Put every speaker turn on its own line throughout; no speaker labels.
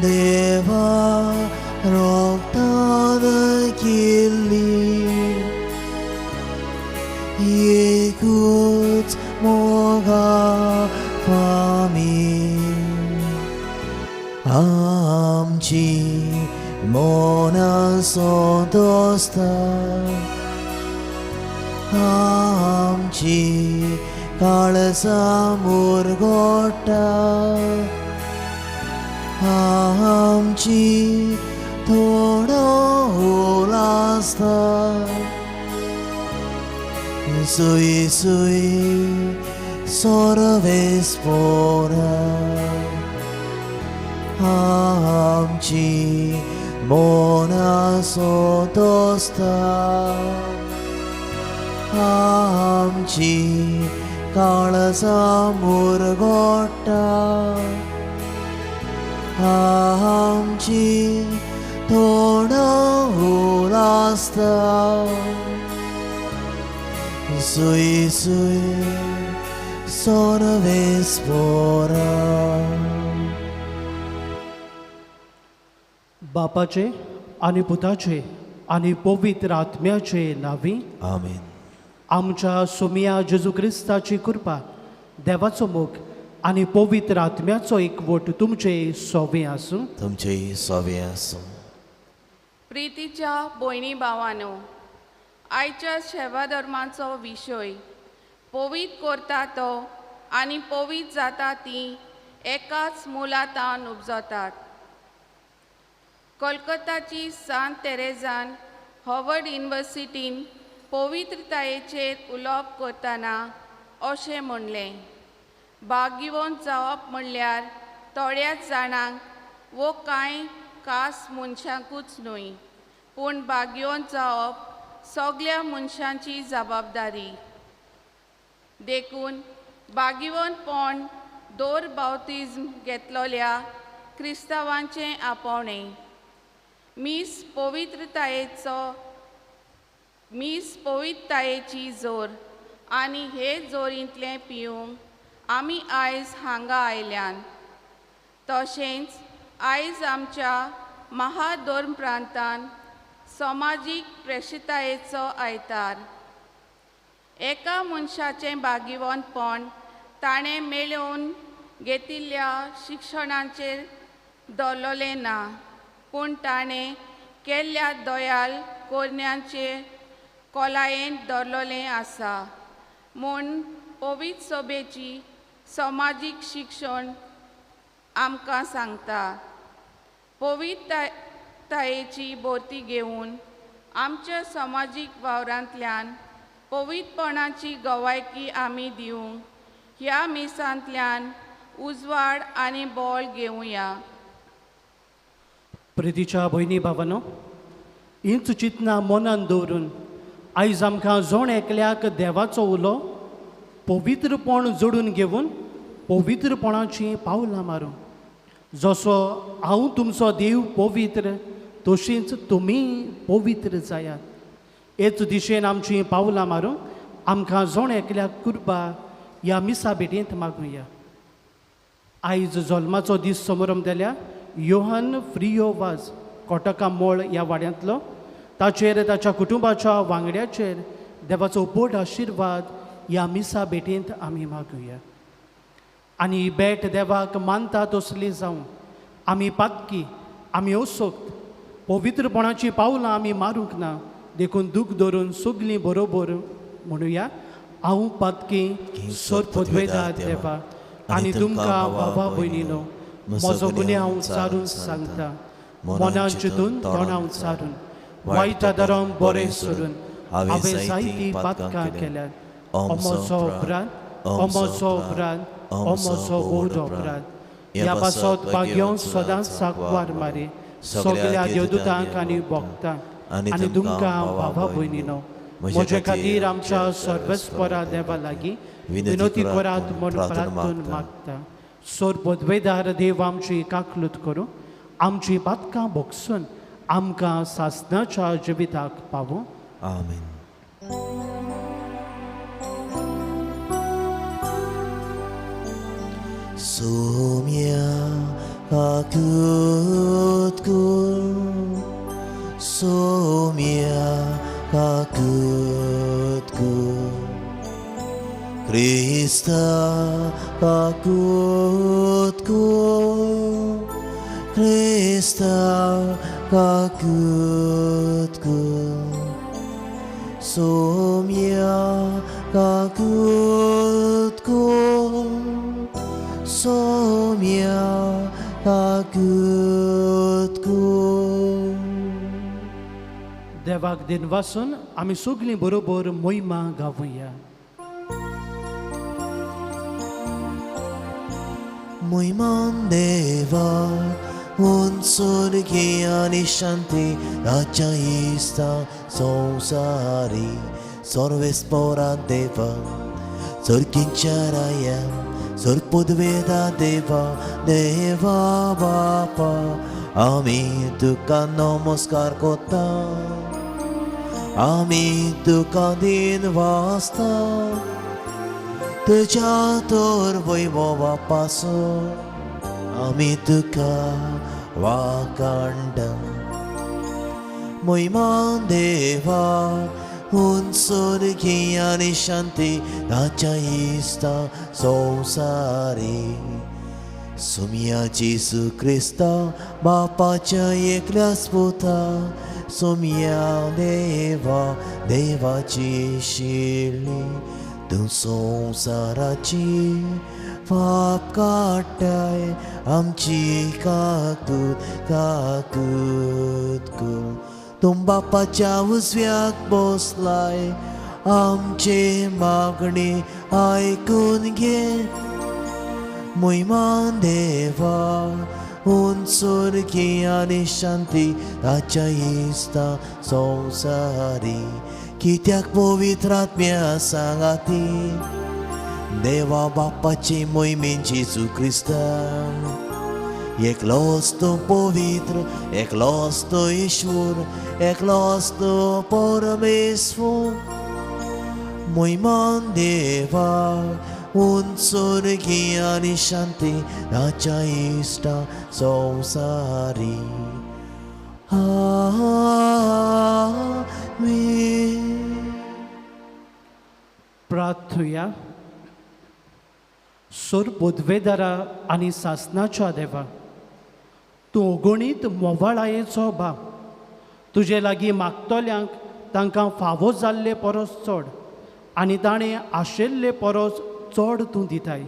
देवा रोगतान केल्ली एकूच मोगा फामील आमची मनां संतोस्ता आमची काळसा मुरगोटा आमची थोडो उलासता सुई सुई सोरवेस्पोरा आमची मनां संतोस्ता आमची काळसा मुरगोटा आमची थोडो उलासता सुई सुई सोरवेस्पोरा.
बापाचे आनी पुताचे आनी पवित्र आत्म्याचे नांवी
आमेन.
आमच्या सोमिया जेजू क्रिस्ताची कृपा, देवाचो मोग आनी पवित्र आत्म्याचो एकवट तुमचे सोवे आसूं.
तुमचेय सोवे आसूं.
प्रितीच्या भयणी भावानो, आयच्या शेवा धर्माचो विशय पवीत करता तो आनी पवीत जाता ती एकाच मुलातान उपजतात. कोलकाताची सांत तेरेजान हॉवर्ड युनिवर्सिटीन पवित्रतायेचेर उलोवप करतना अशें म्हणलें, भाग्यवंत जावप म्हणल्यार थोड्याच जाणांक वो कांय खास मनशांकूच न्हय, पूण भाग्यवंत जावप सगल्या मनशांची जबाबदारी. देखून भाग्यवंतपण दोर बावतिज्म घेतलोल्या क्रिस्तांवांचें आपोवणें. मीस पवित्रतायेचो मीस पवित्रतायेची जोर आनी हे जोरींतलें पिवंक आमी आयज हांगा आयल्यान. तशेंच आयज आमच्या महाधर्म प्रांतान समाजीक प्रेक्षतायेचो आयतार. एका मनशाचें भाग्यवंतपण ताणें मेळोवन घेतिल्ल्या शिक्षणाचेर दवरलें ना, पूण ताणें केल्ल्या दयाल कोरण्यांचे खोलायेन दवरलें आसा. म्हूण पवित्र सभेची समाजीक शिक्षण आमकां सांगता, पवित्रतायेची भरती घेवन आमच्या समाजीक वावरांतल्यान पवित्रपणाची गवायकी आमी दिवंक ह्या मिसांतल्यान उजवाड आनी बळ घेवया.
प्रितीच्या भयणी भावानो, हींच चिंतना मनान दवरून आयज आमकां जण एकल्याक देवाचो उलो पवित्रपण जोडून घेवन पवित्रपणाचीं पावलां मारूं. जसो हांव तुमचो देव पवित्र तशींच तुमी पवित्र जायात. हेच दिशेन आमचीं पावलां मारूं आमकां जण एकल्याक कृपा ह्या मिसा भेटेंत मागुया. आयज जल्माचो दीस समोरम दिल्या योहन फ्रियो वाज कोटका मोळ ह्या वाड्यांतलो, ताचेर ताच्या कुटुंबाच्या वांगड्याचेर देवाचो बोट आशिर्वाद ह्या मिसा भेटेंत आमी मागुया. आनी भेट देवाक मानता तसली जावं आमी पातकी, आमी असोक्त, पवित्रपणाची पावलां आमी मारूंक ना, देखून दूख धरून सगलीं बरोबर म्हणुया, हांव पातकी सर पदवेदार देवा आनी तुमकां बाबा भयणीनो म्हजो गुन्यांव चारून सांगता, मनान चिंतून तोंडाव चारून वायट आदारान बरें सोडून हांवें जायतीं पातकां केल्यात. अमोचो उपरांत, अमोचो उपरांत, अमोचो बोड उपरांत ह्या पासत भाग्योन सदांच साकवार मारी सगल्या देवदूतांक आनी भोगतांक आनी तुमकां बाबा भयणीनो म्हजे खातीर आमच्या सर्वेस्परा देवा लागीं विनोती करात म्हूण प्रार्थून मागता. सोर पदवेदार देव आमची काकलूत करूं, आमची पातकां भोगसून आमकां सासणाच्या जिविताक पावूं.
आमेन. सोम्या काकूत कर, सोम्या काकूत कर, क्रिस्ता काकूत कर, क्रिस्ता काकूत कर, सोम्या काकूत कर, सोम्या काकूत कर.
देवाक दिनवासून आमी सगळीं बरोबर मोहिमा गावया.
मोहिमान देवा उंचुरगी आनी शांती राजा इस्ता संवसारी सर्वेस्पोरा देवा सर्गींच्या राया सर्पुद्वेदा देवा देवा बापा आमी तुका नमस्कार करता, आमी तुका दिन वाचता, तुज्या तर वैभवा पासून आमी तुका वाकांडा. मोहिमान देवा उंचुरगी आनी शांती ताच्या इस्ता संवसारी सोम्या जेजू क्रिस्ता बापाच्या एकल्याच पुता सोम्या देवा देवाची शिल्ली तूं संवसाराची पाप काडटाय आमची काकूत काकूत कर. तूं बापाच्या उजव्याक बसलाय आमची मागणी आयकून घे. मोहिमान देवा उंचुरगी आनी शांती ताच्या इस्ता संवसारी कित्याक पवित्र आत्म्या सांगाती देवा बापाची मोहिमेन जेजू क्रिस्ता. एकलोच तूं पवित्र, एकलोच तूं ईश्वर, एकलोच तूं परमेश्वर. मोहिमान देवा उंचुरगी आनी शांती ताच्या इश्टा संवसारी. आमेन.
प्रार्थुया. सोर पदवेदारा आनी सासनाच्या देवा, तूं अगणीत मोवाळायेचो बाप, तुजे लागीं मागतल्यांक तांकां फावो जाल्ले परस चड आनी ताणें आशिल्ले परस चड तूं दिताय.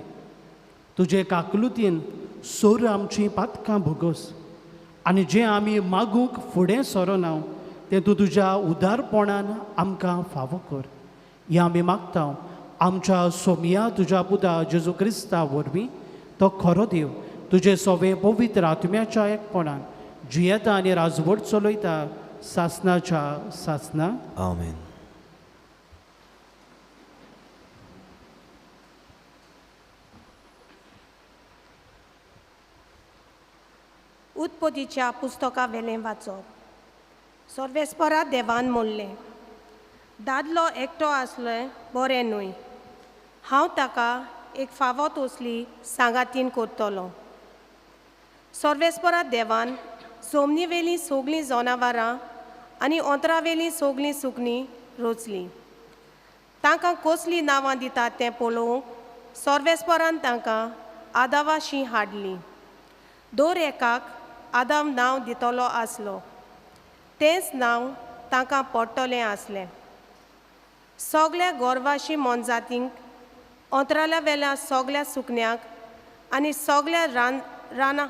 तुजे काकलुतीन सोर आमचीं पातकां भोगोस आनी जें आमी मागूंक फुडें सरना तें तूं तुज्या उदारपणान आमकां फावो कर. हें आमी मागता आमच्या सोमया तुज्या पुता जेजू क्रिस्ता वरवीं, तो खरो देव तुजे सोवे पवित्र आत्म्याच्या एकपणान जियेता आनी राजवट चलयता सासनाच्या सासना.
आमेन.
उत्पत्तीच्या पुस्तका वेलें वाचप. सर्वेस्परा देवान म्हणलें, दादलो एकटो आसलो बरें न्हय, हांव ताका एक फावो तसली सांगातीन करतलो. सर्वेस्परा देवान जमनीवेलीं सगळीं जनावरां आनी ओंतरावेलीं सगळीं सुकणीं रचलीं. तांकां कसलीं नांवां दितात तें पळोवंक सर्वेस्परान तांकां आदावाशी हाडलीं. दर एकाक आदाम नांव दितलो आसलो, तेंच नांव तांकां पडटलें आसलें. सगळ्या गोरवाशी मोनजातींक, ओंतराल्या वेल्या सगळ्या सुकण्यांक आनी सगळ्या रान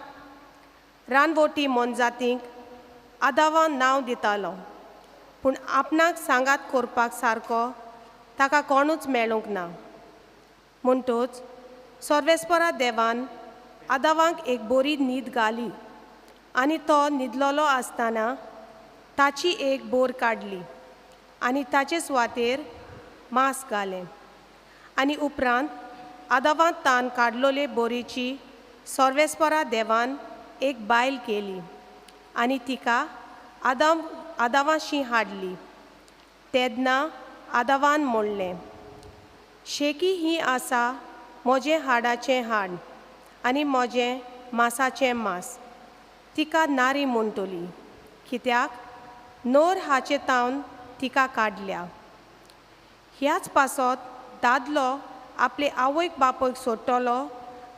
रानवटी मोनजातींक आदावान नांव दितालो. पूण आपणाक सांगात करपाक सारको ताका कोणूच मेळूंक ना. म्हणटच सर्वेस्परा देवान आदावांक एक बरी न्हीद घाली आनी तो न्हिदलेलो आसतना ताची एक बोर काडली आनी ताचे सुवातेर मांस घालें. आनी उपरांत आदावान तान काडलोले बोरीची सर्वेस्परा देवान एक बायल केली आनी तिका आदावाशी हाडली. तेन्ना आदावान म्हणलें, शेकी ही आसा म्हजें हाडाचें हाड आनी म्हजें मासाचें मास. तिका नारी म्हणटली, कित्याक नर हाचे तावन तिका काडल्या. ह्याच पासत दादलो आपले आवयक बापयक सोडटलो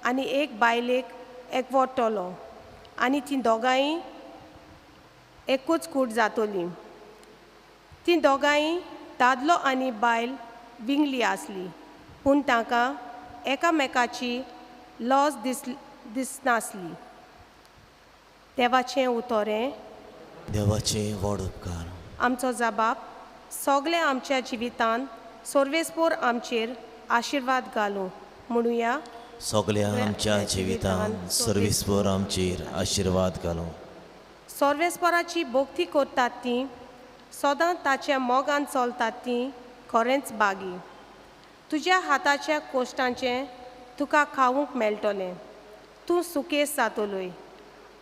आनी एक बायलेक एकवटतलो आनी तीं दोगांय एकूच कूट जातली. तीं दोगांय दादलो आनी बायल विंगली आसली, पूण तांकां एकामेकाची लज दिसनासली. देवाचें उतोरें.
देवाचें व्हड उपकार.
आमचो जबाब सगळें आमच्या जिवितांत सर्वेस्पोर आमचेर आशिर्वाद घालूं म्हणुया.
सगळ्या आमच्या जिवितांत सर्वेस्पोर आमचेर आशिर्वाद घालूं.
सर्वेस्पोराची भक्ती करतात ती, सदां ताच्या मोगान चलतात ती खरेंच बागी. तुज्या हाताच्या कोश्टांचें तुका खावूंक मेळटलें. तूं सुकेस जातलोय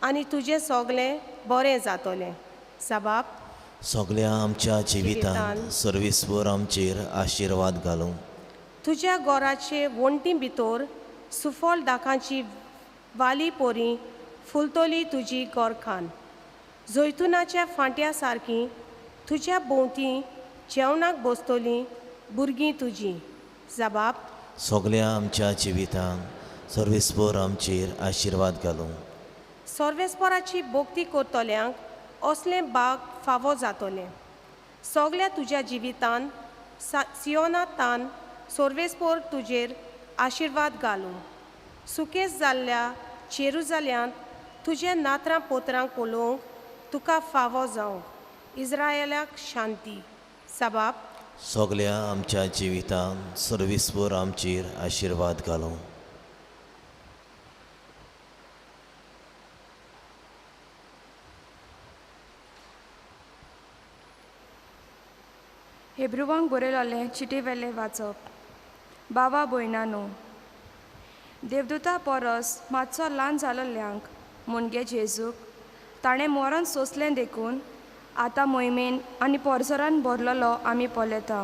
आनी तुजें सगळें बरें जातलें. जबाब
सगळ्या आमच्या जिवितांत सर्वेस्पोर आमचेर आशिर्वाद घालूं.
तुज्या घराचे वण्टी भितर सुफळ दाकांची वाली पोरी फुलतली तुजी गोरखान. जैतुनाच्या फांट्या सारकी तुज्या भोंवती जेवणाक बसतलीं भुरगीं तुजीं. जबाब
सगळ्या आमच्या जिवितांत सर्वेस्पोर आमचेर आशिर्वाद घालूं.
सर्वेस्पोराची भक्ती करतल्यांक असलें बाग फावो जातलें. सगळ्या तुज्या जिवितान सियोनातान सर्वेस्पोर तुजेर आशिर्वाद घालूं. सुकेस जाल्ल्या जेरुजाल्यांत तुजे नात्रां पोत्रांक पळोवंक तुका फावो जावंक. इज्रायलाक शांती. जबाब
सगळ्या आमच्या जिवितांत सर्वेस्पोर आमचेर आशिर्वाद घालूं.
हेब्रुवांक बरयलोलें चिटी वेलें वाचप. बाबा भयणानो, देवदूता परस मातसो ल्हान जालोल्यांक मुणगे जेजूक ताणें मरण सोंसलें देखून आतां मोहिमेन आनी पोरजरान भरलेलो आमी पळयता.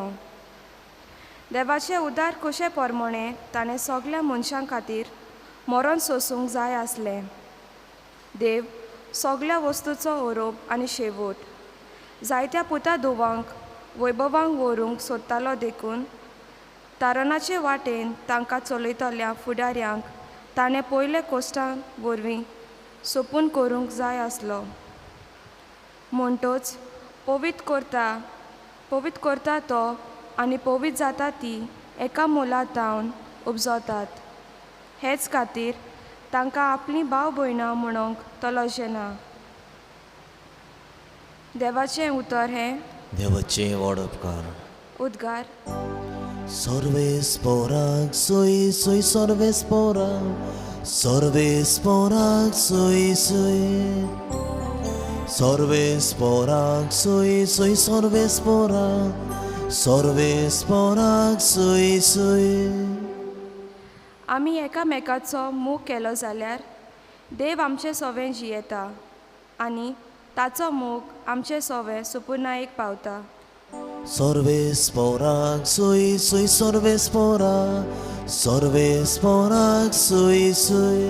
देवाचे उदार कशे परमणें ताणें सगल्या मनशां खातीर मरण सोंसूंक जाय आसलें. देव सगल्या वस्तूचो ओरोप आनी शेवट जायत्या पुता धुवांक वैभवांक व्हरूंक सोदतालो देखून तारणाचे वाटेन तांकां चलयतल्या फुडाऱ्यांक ताणें पयले कोश्टां वरवीं सोपून करूंक जाय आसलो. म्हणटच पवित्र करता तो आनी पवित्र जाता ती एका मोला तावन उपजतात. हेच खातीर तांकां आपलीं भाव भयणां म्हणूंक तो लजेना. देवाचें उतर हें
देवाचें व्हड उपकार.
उद्गार.
सर्वेस्पोराक सोय सोय सर्वेस्पोराक, सर्वेस्पोराक सोय सोय, सर्वेस्पोराक सोय सोय सर्वेस्पोराक, सर्वेस्पोराक सोय सोय.
आमी एकामेकाचो मोग केलो जाल्यार देव आमचे सोवें जियेता आनी ताचो मोग आमचे सोवें सुपुर्णायेक पावता.
सर्वेस्पोराक सोय सोय सर्वेस्पोराक, सर्वेस्पोराक सोय सोय,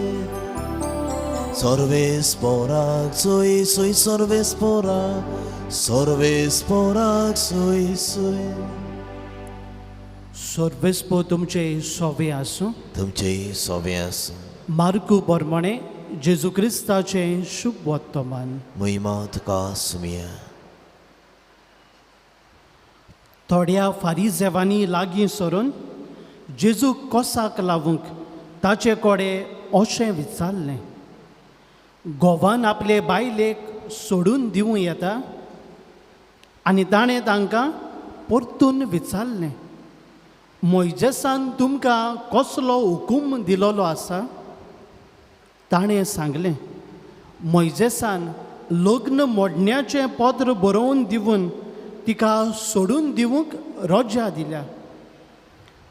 सर्वेस्पोराक सोय सोय सर्वेस्पोराक, सर्वेस्पोराक सोय सोय.
सर्वेस्पोर तुमचे सोवे आसूं.
तुमचे सोवे आसूं.
मार्कू बरमणे जेजू क्रिस्ताचें शुभ वर्तमान.
महिमा तुका सुमिया.
थोड्या फारीजेवांनी लागीं सरून जेजू कोसाक लावूंक ताचे कडेन अशें विचारलें, घोवान आपले बायलेक सोडून दिवं येता? आनी ताणें तांकां परतून विचारलें, मोयजेसान तुमकां कसलो हुकूम दिलोलो आसा? ताणें सांगलें, मोयजेसान लग्न मोडण्याचें पत्र बरोवन दिवन तिका सोडून दिवंक रजा दिल्या.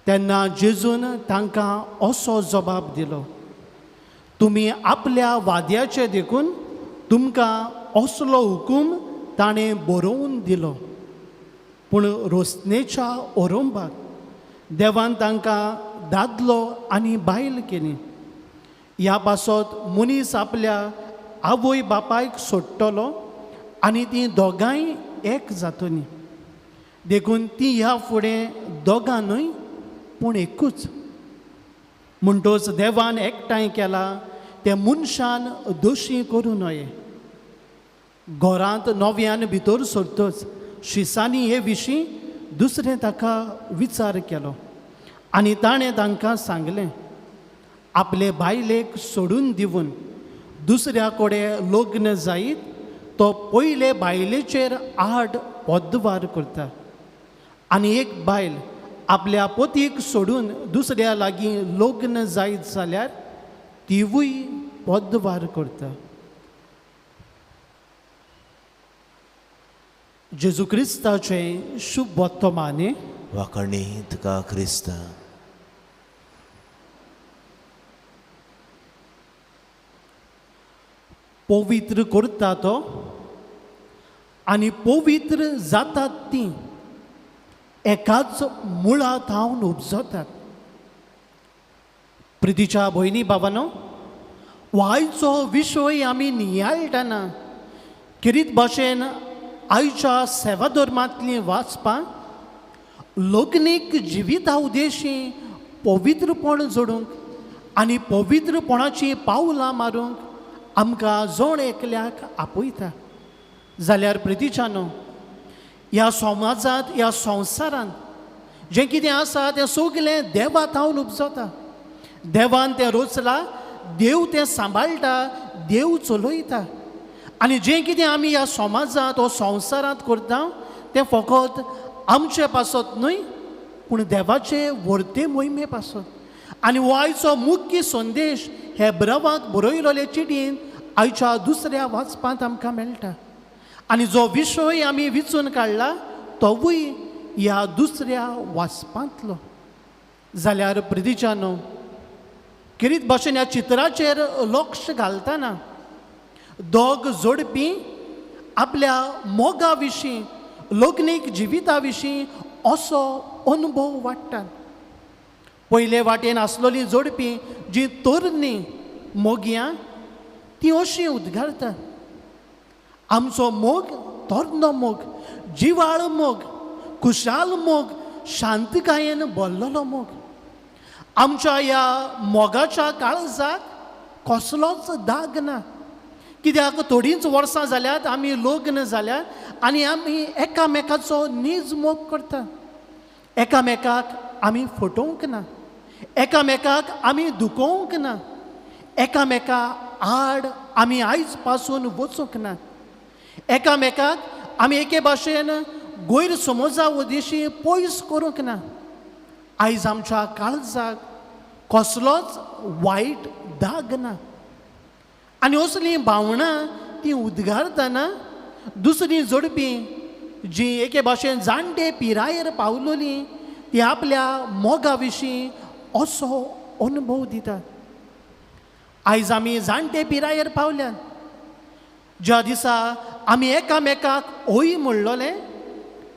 तेन्ना जेजून तांकां असो जबाब दिलो, तुमी आपल्या वाद्याचे देखून तुमकां असलो हुकूम ताणें बरोवन दिलो, पूण रोसनेच्या ओरोंबाक देवान तांकां दादलो आनी बायल केली. ह्या पासत मनीस आपल्या आवय बापायक सोडटलो आनी तीं दोगांय एक जातलीं. देखून ती ह्या फुडें दोगां न्हय पूण एकूच. म्हणटोच देवान एकठांय केला तें मनशान दोशी करूं नये. घरांत नव्यान भितर सरतच शिसांनी हे विशीं दुसरें ताका विचार केलो आनी ताणें तांकां सांगलें, आपले बायलेक सोडून दिवन दुसऱ्या कडेन लग्न जायत तो पयले बायलेचेर आड पदवार करता आनी एक बायल आपल्या पतीक सोडून दुसऱ्या लागीं लग्न जायत जाल्यार तिवूय पदवार करता. जेजू क्रिस्ताचें शुभ वर्तमाने.
वाखाणी तुका क्रिस्ता.
पवित्र करता तो आनी पवित्र जातात तीं एकाच मुळा थावन उपजतात. प्रितीच्या भयणी बाबानो, आयचो विशय आमी नियाळटना किरीत भाशेन आयच्या सेवा धर्मांतलीं वाचपां लग्नीक जिविता उद्देशी पवित्रपण जोडूंक आनी पवित्रपणाचीं पावलां मारूंक आमकां जण एकल्याक आपयता. जाल्यार प्रितीच्यानो, ह्या समाजांत ह्या संवसारांत जें कितें आसा तें सगलें देवा थावन उपजता. देवान तें रचलां, देव तें सांबाळटा, देव चलयता. आनी जें कितें आमी ह्या समाजांत वो संवसारांत करता तें फकत आमचे पासत न्हय पूण देवाचे व्हरते मोहिमे पासत. आनी हो आयचो मुख्य संदेश हे ब्रवाक बरयलोले चिटीन आयच्या दुसऱ्या वाचपांत आमकां मेळटा. आनी जो विशय आमी विचून काडला तोवूय ह्या दुसऱ्या वाचपांतलो. जाल्यार प्रितीच्यानो, किरीत भाशेन ह्या चित्राचेर लक्ष घालतना दोग जोडपी आपल्या मोगा विशीं लग्नीक जिविता विशीं असो अनुभव वाडटात. पयले वाटेन आसलोली जोडपी जी तरणी मोगयां ती अशीं उद्गारतात, आमचो मोग तरनो मोग, जिवाळ मोग, खुशाल मोग, शांतकायेन भरलेलो मोग. आमच्या ह्या मोगाच्या काळजाक कसलोच दाग ना. कित्याक थोडींच वर्सां जाल्यात आमी लग्न जाल्यात आनी आमी एकामेकाचो नीज मोग करतात. एकामेकाक आमी फटोवंक ना, एकामेकाक आमी दुखोवंक ना, एकामेका आड आमी आयज पासून वचूंक ना, एकामेकाक आमी एके भाशेन गैरसमजा उदेशी पयस करूंक ना. आयज आमच्या काळजाक कसलोच वायट दाग ना. आनी असलीं भावनां तीं उद्गारतना दुसरीं जोडपी जीं एके भाशेन जाणटे पिरायेर पावलोलीं ती आपल्या मोगा विशीं असो अनुभव दितात. आयज आमी जाणटे पिरायेर पावल्यात, ज्या दिसा आमी एकामेकाक ओय म्हणलोलें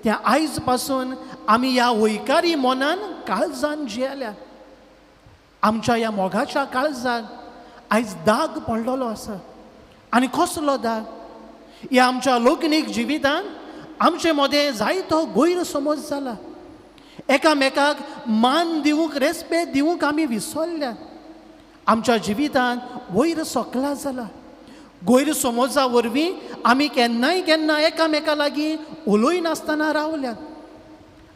त्या आयज पासून आमी ह्या वयकारी मनान काळजान जियेल्या. आमच्या ह्या मोगाच्या काळजाक आयज दाग पडलेलो आसा. आनी कसलो दाग? ह्या आमच्या लग्नीक जिवितान आमचे मदें जायतो गैरसमज जाला. एकामेकाक मान दिवंक, रेस्पेद दिवंक आमी विसरल्यात. आमच्या जिवितान वयर सकला जाला. गैरसमजा वरवीं आमी केन्नाय केन्ना एकामेका लागीं उलयनासतना रावल्यात.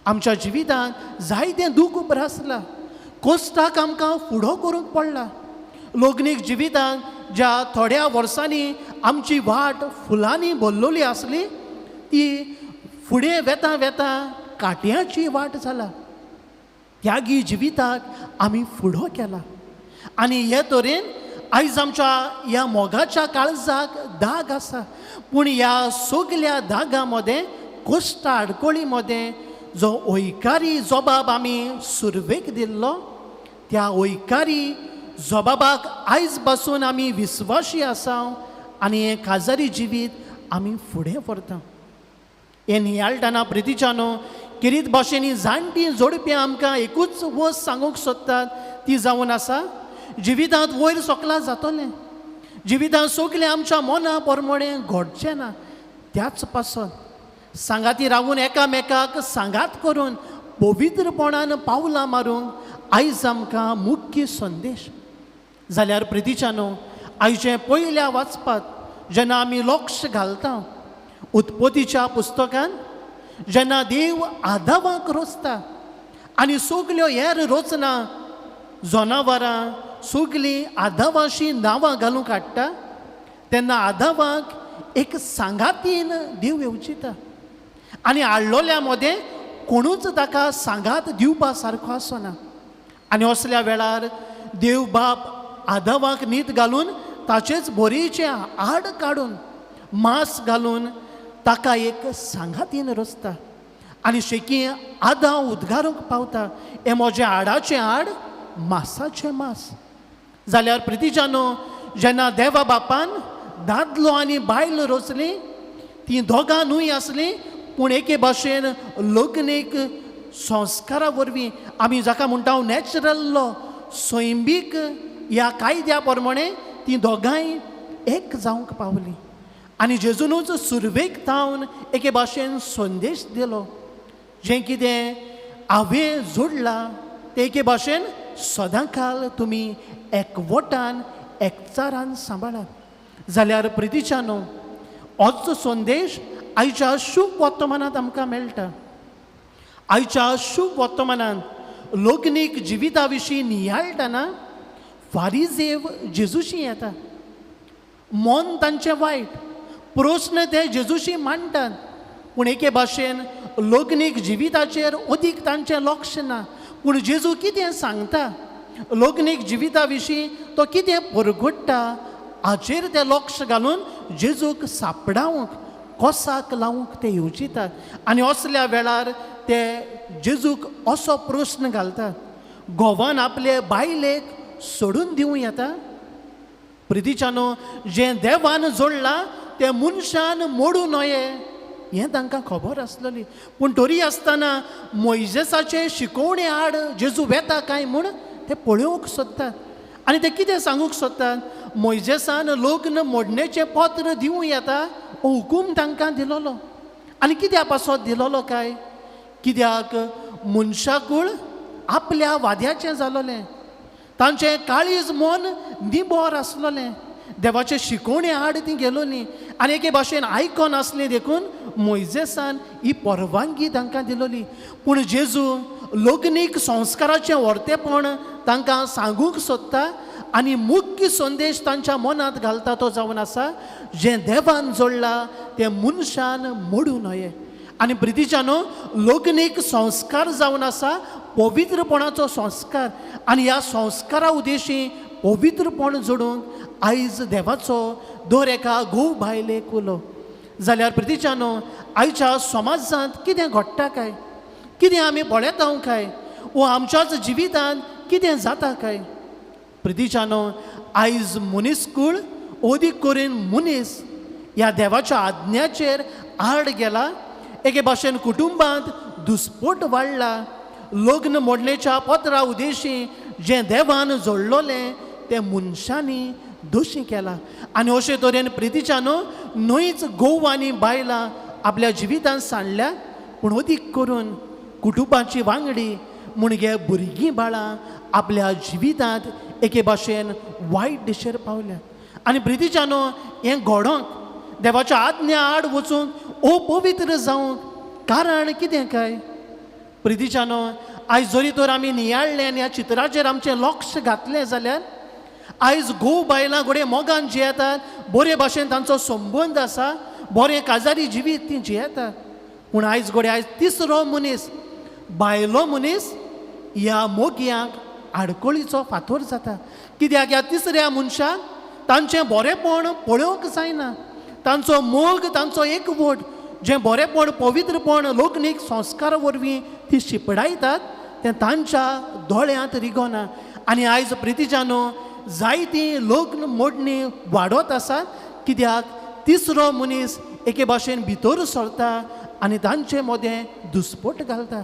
आमच्या जिवितान जायतें दूख उप्रासलां, कोश्टाक आमकां फुडो करूंक पडला. लग्नीक जिवितान ज्या थोड्या वर्सांनी आमची वाट फुलांनी भरलेली आसली ती फुडें वेता वेता कांट्याची वाट जाला. त्यागी जिविताक आमी फुडो केला आनी हे तरेन आयज आमच्या ह्या मोगाच्या काळजाक दाग आसा. पूण ह्या सगल्या दागां मदें, कोश्टा आडकोळी मदें जो वयकारी जबाब आमी सुरवेक दिल्लो त्या वयकारी जबाबाक आयज पासून आमी विस्वाशी आसा आनी हें काजारी जिवीत आमी फुडें व्हरता. हें नियाळटना प्रितीच्यानो, किरीत भाशेन जाणटीं जोडप्यां आमकां एकूच वस्त सांगूंक सोदतात ती जावन आसा, जिवितांत वयर सोकला जातलें, जिवितांत सगळें आमच्या मना परमणें घडचें ना. त्याच पासत सांगाती रावून एकामेकाक सांगात करून पवित्रपणान पावलां मारूंक आयज आमकां मुख्य संदेश. जाल्यार प्रितीच्यानो, आयचे पयल्या वाचपात जेन्ना आमी लक्ष घालता उत्पत्तीच्या पुस्तकान जेन्ना देव आदावाक रोचता आनी सगल्यो हेर रचना जनावरां सगलीं आदावाशी नांवां घालूंक हाडटा तेन्ना आदावाक एक सांगातीन देव येवजिता आनी हाडलोल्या मदें कोणूच ताका सांगात दिवपा सारको आसना. आनी असल्या वेळार देव बाप आदावाक न्हीद घालून ताचेच बोरयेचें हाड काडून मांस घालून ताका एक सांगातीन रचता आनी शेकी आदाव उद्गारूंक पावता, हें म्हजें हाडाचें हाड मासाचें मांस. जाल्यार प्रितीच्यानो, जेन्ना देवा बापान दादलो आनी बायल रचली ती दोगां न्हय आसलीं पूण एके भाशेन लग्नीक संस्कारा वरवीं आमी जाका म्हणटा नॅचरल लॉ सैमीक ह्या कायद्या प्रमाणे ती दोगांय एक जावंक पावलीं. आनी जेजूनूच सुरवेक थावन एके भाशेन संदेश दिलो, जें कितें हांवें जोडलां तें एके भाशेन सदांकाल तुमी एकवटान एकचारान सांबाळात. जाल्यार प्रितीच्यानो, होच संदेश आयच्या शुभ वर्तमानांत आमकां मेळटा. आयच्या शुभ वर्तमानांत लग्नीक जिविता विशीं नियाळटना फारिजेव जेजूशी येता, मन तांचें वायट, प्रस्न ते जेजूशी मांडटात पूण एके भाशेन लग्नीक जिविताचेर अदीक तांचें लक्ष ना. पूण जेजू कितें सांगता लग्नीक जिविता विशीं तो कितें परगट्टा हाचेर ते लक्ष घालून जेजूक सापडावंक कोसाक लावंक ते येवजितात. आनी असल्या वेळार ते जेजूक असो प्रस्न घालतात, घोवान आपले बायलेक सोडून दिवं येता? प्रितीच्यानो, जें देवान जोडलां तें मनशान मोडूं नये हें तांकां खबर आसलेली पूण तरी आसतना मोयजेसाचे शिकोवणे आड जेजू वेता काय म्हूण ते पळोवंक सोदतात. आनी ते कितें सांगूंक सोदतात, मोयजेसान लग्न मोडणेचें पत्र दिवं येता हो हुकूम तांकां दिलोलो. आनी कित्या पासत दिलोलो काय? कित्याक मनशाकूळ आपल्या वाद्याचें जालोलें, तांचें काळीज मन निबोर आसलोलें, देवाचे शिकोवणे आड ती गेलोली आनी एके भाशेन आयकोन आसली देखून मोयजेसान ही परवानगी तांकां दिलोली. पूण जेजू लग्नीक संस्काराचें व्हरतेपण तांकां सांगूंक सोदता आनी मुख्य संदेश तांच्या मनांत घालता तो जावन आसा, जें देवान जोडलां तें मनशान मोडूं नये. आनी प्रितीच्यानो, लग्नीक संस्कार जावन आसा पवित्रपणाचो संस्कार आनी ह्या संस्कारा उद्देशी पवित्रपण जोडूंक आयज देवाचो दर एका घोव बायलेक उलो. जाल्यार प्रितीच्यानो, आयच्या समाजांत कितें घडटा काय, कितें आमी पळयता काय, वो आमच्याच जिवितांत कितें जाता काय? प्रितीच्यानो, आयज मनीसकूळ अदीक करून मनीस ह्या देवाच्या आज्ञाचेर आड गेला. एके भाशेन कुटुंबांत दुस्पोट वाडला, लग्न मोडणेच्या पत्रा उद्देशी जें देवान जोडलोलें तें मनशांनी दोशी केला. आनी अशे तरेन प्रितीच्यानो न्हयच घोव आनी बायलां आपल्या जिवितांत सांडल्या पूण अदीक करून कुटुंबाची वांगडी म्हणजे भुरगीं बाळां आपल्या जिवितांत एके भाशेन वायट दिशेर पावल्या. आनी प्रितीच्यानो, हें घडोवंक देवाच्या आज्ञा आड वचूंक अपवित्र जावंक कारण कितें काय? प्रितीच्यानो, आयज जरी तर आमी नियाळ्ळें आनी ह्या चित्राचेर आमचें लक्ष घातलें जाल्यार आयज घोव बायलां घडये मोगान जियेतात, बरे भाशेन तांचो संबंद आसा, बरें काजारी जिवीत तीं जियेतात. पूण आयज घडये आयज तिसरो मनीस बायलो मनीस ह्या मोगयांक आडकळीचो फातोर जाता. कित्याक ह्या तिसऱ्या मनशाक तांचें बरेंपण पळोवंक जायना, तांचो मोग तांचो एकवट जें बरेंपण पवित्रपण लग्नीक संस्कारा वरवीं ती शिपडायतात तें तांच्या दोळ्यांत रिगोना. आनी आयज प्रितीच्यानो जायतीं लग्न मोडणी वाडत आसात कित्याक तिसरो मनीस एके भाशेन भितर सरता आनी तांचे मदें दुस्पोट घालता.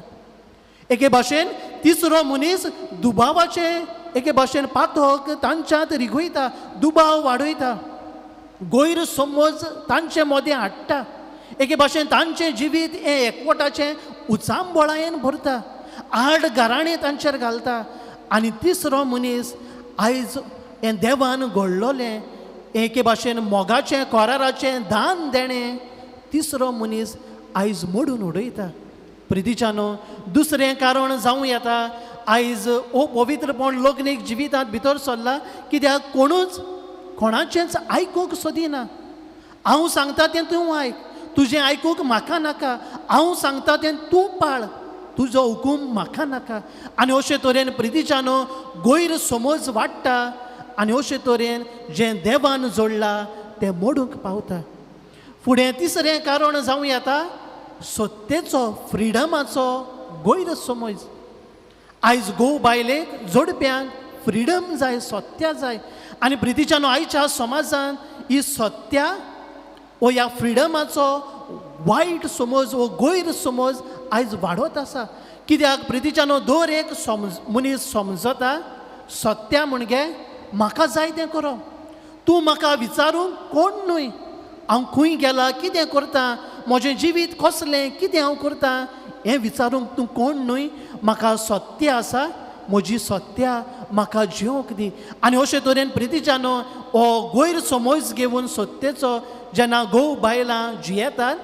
एके भाशेन तिसरो मनीस दुबावाचे एके भाशेन पातक तांच्यांत रिगयता, दुबाव वाडयता, गैरसमज तांचे मदें हाडटा, एके भाशेन तांचें जिवीत हें एकवटाचें उचांबळायेन भरता, आड घराणें तांचेर घालता. आनी तिसरो मनीस आयज हें देवान घडलोलें एके भाशेन मोगाचें कराराचें दान देणें तिसरो मनीस आयज मोडून उडयता. प्रितीच्यानो, दुसरें कारण जावं येता आयज ओ पवित्रपण लग्नीक जिवितांत भितर सरला कित्याक कोणूच कोणाचेंच आयकूंक सोदिना. हांव सांगता तें तूं आयक, तुजें आयकूंक म्हाका नाका, हांव सांगता तें तूं पाळ, तुजो हुकूम म्हाका नाका. आनी अशे तरेन प्रितीच्यानो गैरसमज वाडटा आनी अशे तरेन जें देवान जोडलां तें मोडूंक पावता. फुडें तिसरें कारण जावं येता सत्तेचो, फ्रिडमाचो गैरसमज. आयज घोव बायलेक जोडप्यांक फ्रिडम जाय, सत्या जाय. आनी प्रितीच्यानो आयच्या समाजान ही सत्या वो ह्या फ्रिडमाचो वायट समज वो गैरसमज आयज वाडत आसा. कित्याक प्रितीच्यानो दर एक मनीस समजता सत्या म्हणजे म्हाका जाय तें करप, तूं म्हाका विचारूंक कोण न्हय, हांव खंय गेला, कितें करता, म्हजें जिवीत कसलें, कितें हांव करता हें विचारूंक तूं कोण न्हय, म्हाका सत्य आसा, म्हजी सत्या म्हाका जिवंक दी. आनी अशे तरेन प्रितीच्यानो हो गैरसमज घेवन सत्तेचो जेन्ना घोव बायलां जियेतात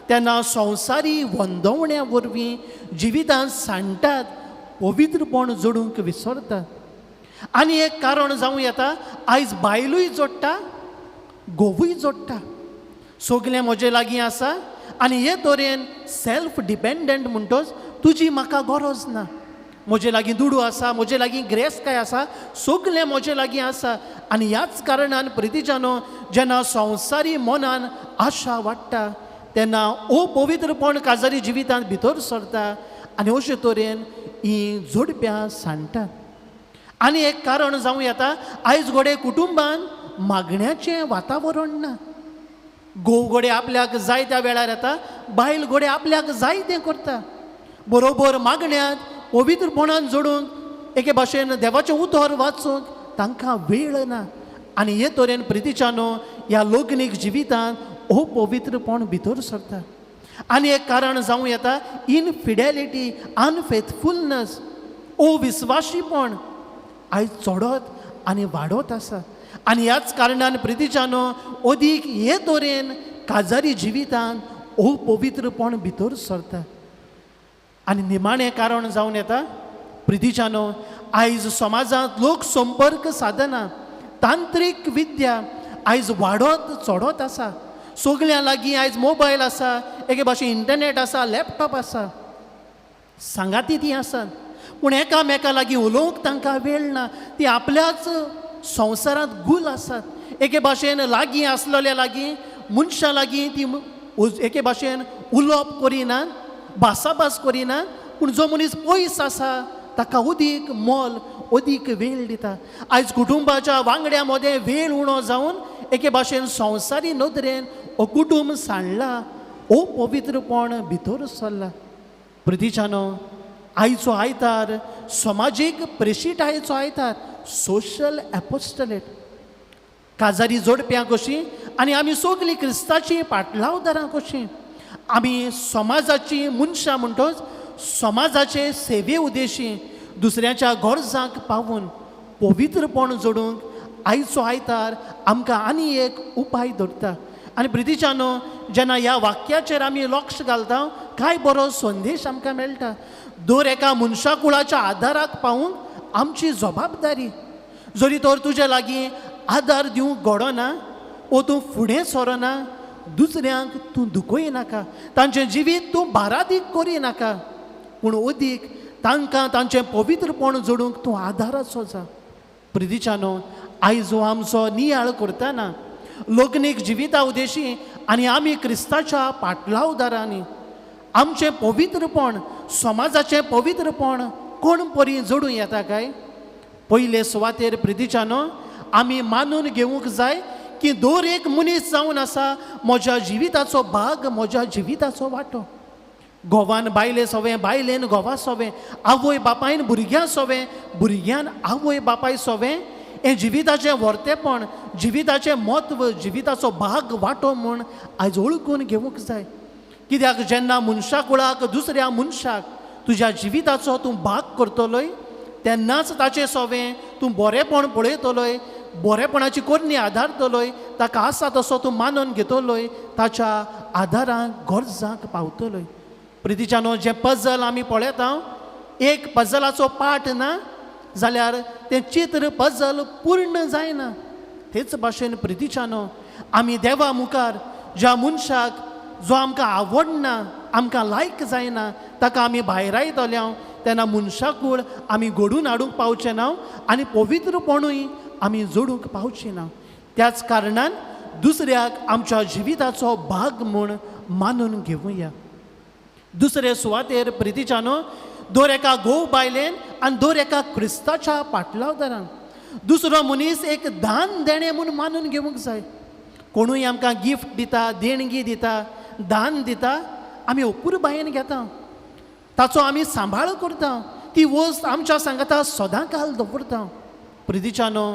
तेन्ना संवसारी वंदवण्या वरवीं जिवितांत सांडटात, पवित्रपण जोडूंक विसरतात. आनी एक कारण जावं येता आयज बायलूय जोडटा, घोवूय जोडटा, सगलें म्हजे लागीं आसा आनी हे तरेन सेल्फ डिपेंडंट म्हणटच तुजी म्हाका गरज ना, म्हजे लागीं दुडू आसा, म्हजे लागीं ग्रेसकाय आसा, सगलें म्हजे लागीं आसा. आनी ह्याच कारणान प्रितीच्यानो जेन्ना संवसारी मनान आशा वाडटा तेन्ना अपवित्रपण काजारी जिवितांत भितर सरता आनी अशे तरेन ही जोडप्यां सांडटात. आनी एक कारण जावं येता आयज घडये कुटुंबान मागण्याचें वातावरण ना, घोव घडये आपल्याक जाय त्या वेळार येता, बायल घडये आपल्याक जाय तें करता, बरोबर मागण्यांत पवित्रपणान जोडूंक एके भाशेन देवाचें उतर वाचूंक तांकां वेळ ना. आनी हे तरेन प्रितीच्यानो ह्या लग्नीक जिवितांत अपवित्रपण भितर सरता. आनी एक कारण जावं येता इनफिडेलिटी, अनफेथफुलनस, अविस्वाशीपण आयज चडत आनी वाडत आसा. आनी ह्याच कारणान प्रितीच्यानो अदीक हे तरेन काजारी जिवितांत अपवित्रपण भितर सरता. आनी निमाणें कारण जावन येता प्रितीच्यानो आयज समाजांत लोक संपर्क साधना, तांत्रीक विद्या आयज वाडत चडत आसा. सगल्यां लागीं आयज मोबायल आसा, एके भाशेन इंटरनेट आसा, लॅपटॉप आसा, सांगाती ती आसात, पूण एकामेका लागीं उलोवंक तांकां वेळ ना, ती आपल्याच संवसारांत गुल आसात. एके भाशेन लागीं आसलेल्या लागीं मनशां लागीं ती एके भाशेन उलोवप करिनात, भासाभास करिनात, पूण जो मनीस पयस आसा ताका अदीक मोल, अदीक वेळ दिता. आयज कुटुंबाच्या वांगड्या मदें वेळ उणो जावन एके भाशेन संवसारी नदरेन हो कुटुंब सांडला, अपवित्रपण भितर सरला. प्रितीच्यानो आयचो आयतार समाजीक प्रेशिटायेचो आयतार, सोशल एपोस्टलेट, काजारी जोडप्यां कशीं आनी आमी सगलीं क्रिस्ताचीं पाटलावदारां कशीं आमी समाजाची मनशां म्हणटच समाजाचे सेवे उद्देशी दुसऱ्याच्या गरजांक पावून पवित्रपण जोडूंक आयचो आयतार आमकां आनी एक उपाय दवरता. आनी प्रितीच्यानो जेन्ना ह्या वाक्याचेर आमी लक्ष घालता काय बरो संदेश आमकां मेळटा. दर एका मनशा कुळाच्या आदाराक पावूंक आमची जबाबदारी. जरी तर तुजे लागीं आदार दिवंक घडना वो तूं फुडें सरना, दुसऱ्यांक तूं दुखय नाका, तांचें जिवीत तूं बारादीक करी नाका, पूण अदीक तांकां तांचें पवित्रपण जोडूंक तूं आदाराचो जा. प्रितीच्यानो आयज हो आमचो नियाळ करतना लग्नीक जिविता उद्देशी आनी आमी क्रिस्ताच्या पाटलावदारांनी आमचें पवित्रपण, समाजाचें पवित्रपण कोण परी जोडूं येता काय? पयले सुवातेर प्रितीच्यानो आमी मानून घेवंक जाय की दर एक मनीस जावन आसा म्हज्या जिविताचो भाग, म्हज्या जिविताचो वांटो. घोवान बायले सोवें, बायलेन घोवा सोवें, आवय बापायन भुरग्यां सोवें, भुरग्यान आवय बापाय सोवें हें जिविताचें व्हरतेपण, जिविताचें म्हत्व, जिविताचो भाग वांटो म्हूण आयज वळखून घेवंक जाय. कित्याक जेन्ना मनशा कुळाक दुसऱ्या मनशाक तुज्या जिविताचो तूं भाग करतलोय तेन्नाच ताचें सोवें तूं बरेंपण पळयतलोय, बरेंपणाची कोरणी आदारतलोय, ताका आसा तसो तूं मानून घेतलोय, ताच्या आदाराक गरजांक पावतलोय. प्रितीच्यानो, जें पजल आमी पळयता, एक पजलाचो पाट ना जाल्यार तें चित्र पजल पूर्ण जायना. तेच भाशेन प्रितीच्यानो, आमी देवा मुखार ज्या मनशाक जो आमकां आवडना, आमकां लायक जायना, ताका आमी भायरायतले तेन्ना मनशाकूळ आमी घडून हाडूंक पावचे ना आनी पवित्रपणूय आमी जोडूंक पावचे ना. त्याच कारणान दुसऱ्याक आमच्या जिविताचो भाग म्हूण मानून घेवया. दुसरे सुवातेर प्रितीच्यानो, दर एका घोव बायलेन आनी दर एका क्रिस्ताच्या पाटलावदारान दुसरो मनीस एक दान देणें म्हूण मानून घेवंक जाय. कोणूय आमकां गिफ्ट दिता, देणगी दिता, दान दिता, आमी अपुरबायेन घेता, ताचो आमी सांबाळ करता, ती वस्त आमच्या सांगाता सदां काल दवरता. प्रितीच्यानो,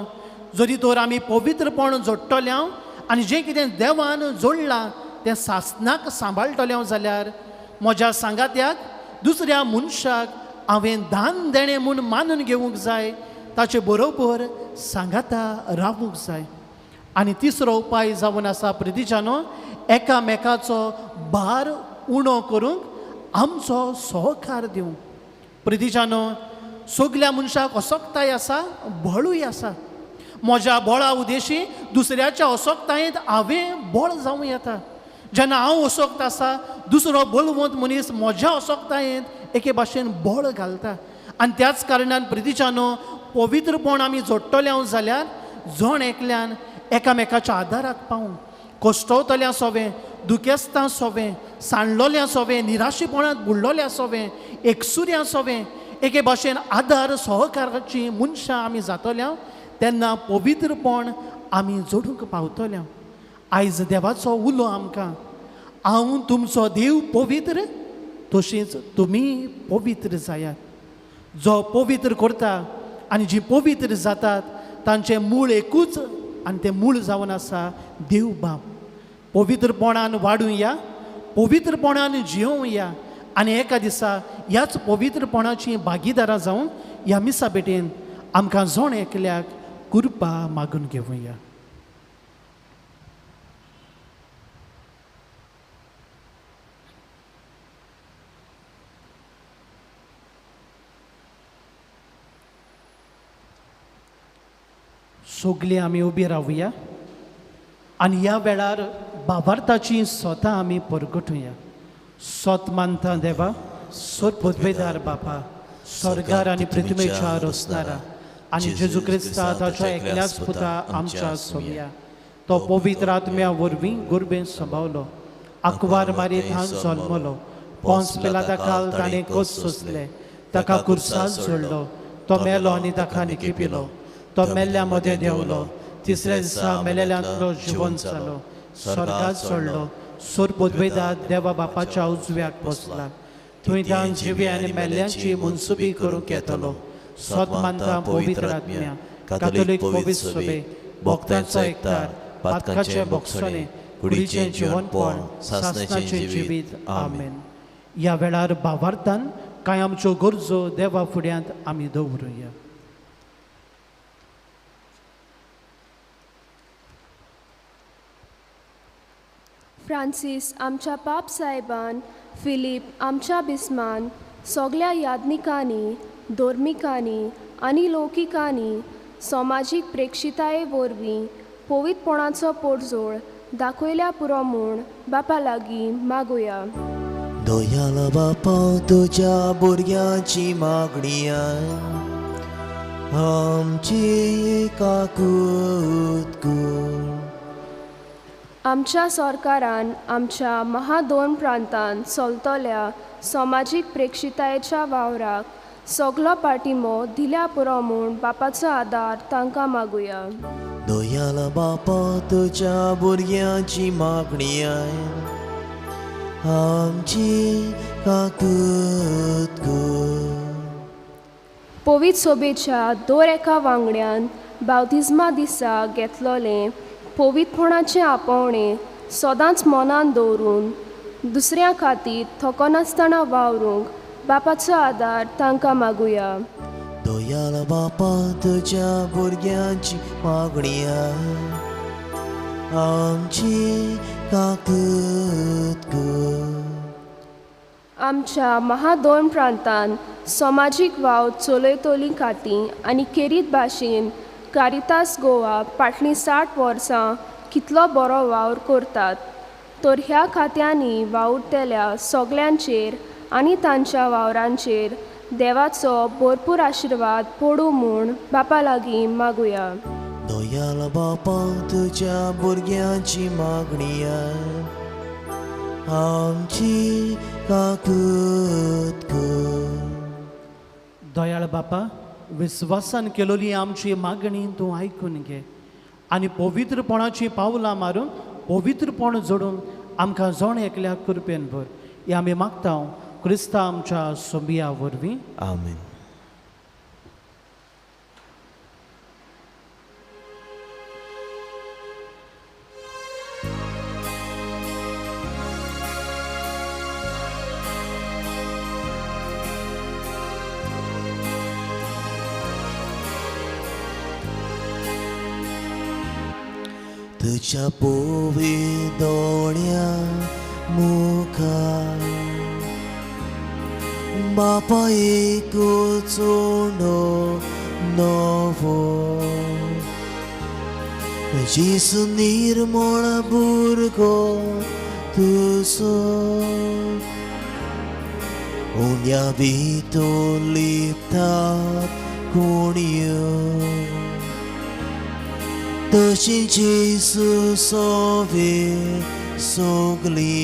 जरी तर आमी पवित्रपण जोडटले आनी जें कितें देवान जोडलां तें सासनाक सांबाळटले जाल्यार म्हज्या सांगात्याक दुसऱ्या मनशाक हांवें दान देणें म्हूण मानून घेवंक जाय, ताचे बरोबर सांगाता रावूंक जाय. आनी तिसरो उपाय जावन आसा प्रितीच्यानो, एकामेकाचो भार उणो करूंक आमचो सहकार दिवंक. प्रितीच्यानो, सगल्या मनशाक असक्ताय आसा, बळूय आसा. म्हज्या बळा उदेशी दुसऱ्याच्या असक्तायेंत हांवें बळ जावं येता. जेन्ना हांव असक्त आसा, दुसरो बलवंत मनीस म्हज्या असक्तायेंत एके भाशेन बळ घालता. आनी त्याच कारणान प्रितीच्यानो, पवित्रपण आमी जोडटले हांव जाल्यार जण एकल्यान एकामेकाच्या आदाराक पावूंक, कश्टवतल्या सोवें, दुखेस्तां सोवें, सांडलोल्या सोवें, निराशेपणांत बुडलोल्या सोवें, एकसुऱ्यां सोवें एके भाशेन आदार सहकाराची मनशां आमी जातल्या तेन्ना पवित्रपण आमी जोडूंक पावतल्या. आयज देवाचो उलो आमकां, हांव तुमचो देव पवित्र, तशींच तुमी पवित्र जायात. जो पवित्र करता आनी जी पवित्र जातात तांचें मूळ एकूच आनी तें मूळ जावन आसा देव बाप. पवित्रपणान वाडुया, पवित्रपणान जियोवया आनी एका दिसा ह्याच पवित्रपणाची भागीदारां जावन ह्या मिसा भेटेन आमकां जण एकल्याक कृपा मागून घेवया. सगळीं आमी उबी रावया आनी ह्या वेळार बाबार्थाची स्वता आमी परगटुया. सोत मानता देवा, सोत पदवेदार बापा, स्वर्गार आनी पृथ्वीच्या रचणारा आनी जेजू क्रिस्ता ताच्या एकल्याच पुता आमच्या सोमया, तो पवित्र आत्म्या वरवीं गुरबेन सांबावलो, आकवार मारी थान जल्मलो, पोंस पिलाता काल ताणें कोस सोंसले, ताका कुर्सार सोडलो, तो मेलो आनी ताका निकिपिलो, तो मेल्ल्या मदें देंवलो, तिसऱ्या दिसा मेलेल्यांतलो जिवन जालो, स्वर्गात सोडलो, सोर पदवेदार देवा बापाच्या उजव्याक बसला, थंय तान जिवे आनी मेल्ल्यांची मनसुबी करूंक येतलो. सत मानता पवित्र आत्म्या, कातोलीक पवित्र सभे, भक्तांचो एकतार, पातकाचें भोगसणें, कुडीचें जिवनपण, सासणाचें जिवीत. आमेन. ह्या वेळार भावार्थान कांय आमच्यो गरजो देवा फुड्यांत आमी दवरुया.
फ्रांसीस आमच्या पाप साहेबान, फिलीप आमच्या बिस्मान, सगल्या याज्ञिकांनी, धर्मिकांनी आनी लौकिकांनी समाजीक प्रेक्षिताये वरवीं पवित्रपणाचो पोटजोळ दाखयल्या पुरो म्हूण बापा लागीं मागुया.
दयाळ बापा, तुज्या भुरग्यांची मागणी आमची काकूत कर.
आमच्या सरकारान आमच्या महादोन प्रांतान चलतल्या समाजीक प्रेक्षितायेच्या वावराक सगलो पाठिंबो दिल्या पुरो म्हूण बापाचो आदार तांकां मागुया.
दयाळ बापा, तुज्या भुरग्यांची मागणी आमची काकूत कर.
पवित्र सोबेच्या दर एका वांगड्यान बावतिज्मा दिसा घेतलोलें पवित्रपणाचें आपोवणें सदांच मनान दवरून दुसऱ्यां खातीर थकनासतना वावरूंक बापाचो आदार तांकां मागुया.
दयाळ बापा तुज्या भुरग्यांची मागण्या आमची काकूत कर.
आमच्या महादोन प्रांतान समाजीक वावर चलयतलीं खातीं आनी खेरीत भाशेन कारितास गोवा फाटलीं 60 वर्सां कितलो बरो वावर करतात तर ह्या खात्यांनी वावुरतल्या सगल्यांचेर आनी तांच्या वावरांचेर देवाचो भरपूर आशिर्वाद पडूं म्हूण बापा लागीं मागुया.
दयाळ बापा तुज्या भुरग्यांची मागण्या आमची काकूत कर.
दयाळ बापा, विस्वासान केलोली आमची मागणी तूं आयकून घे आनी पवित्रपणाची पावलां मारून पवित्रपण जोडून आमकां जण एकल्याक कृपेन भर. हें आमी मागता क्रिस्ता आमच्या सोबिया वरवीं.
आमेन. तुज्या पोवी दोळ्या मुखार बापा एक चोंडो नवो जेजू निर्मळ भुरगो तुजो उण्या भितर लिपतात कोणयो तशी जेजू सोवे सगली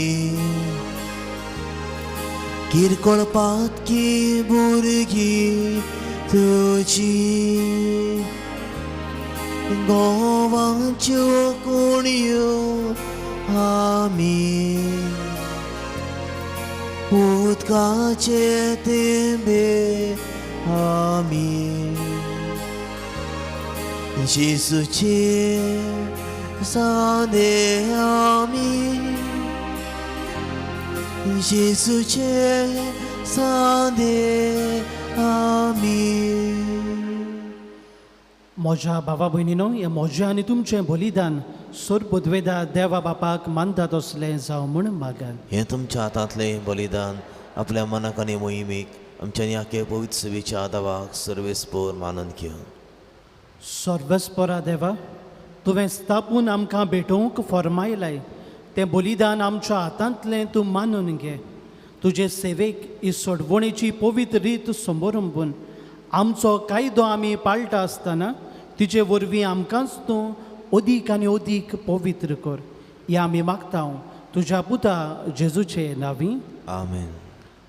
किरकोळ पातकी भुरगीं तुजी गोवाच्यो कोणयो आमी उदकाचे तेंबे आमी जेजूचे सांदे आमी जेजूचे सांदे आमी.
म्हज्या भावा भयणीनो, हें म्हजें आनी तुमचें बलिदान सोर पदवेदा देवा बापाक मानता तसलें जावं म्हूण मागात.
हें तुमच्या हातांतलें बलिदान आपल्या मनाक आनी मोहिमेक आमच्या ह्या पवित्र सेवेच्या आदावाक सर्वेस्पोर मानून घेवन.
सर्वेस्पोरा देवा, तुवें स्थापून आमकां भेटोवंक फर्मायलाय तें बलिदान आमच्या हातांतलें तूं मानून घे. तुजे सेवेक ही सोडवणेची पवित्र रीत समरंबून आमचो कायदो आमी पाळटा आसतना तिचे वरवीं आमकांच तूं अदीक आनी अदीक पवित्र कर. हें आमी मागता तुज्या पुता जेजूचे नांवी.
आमेन.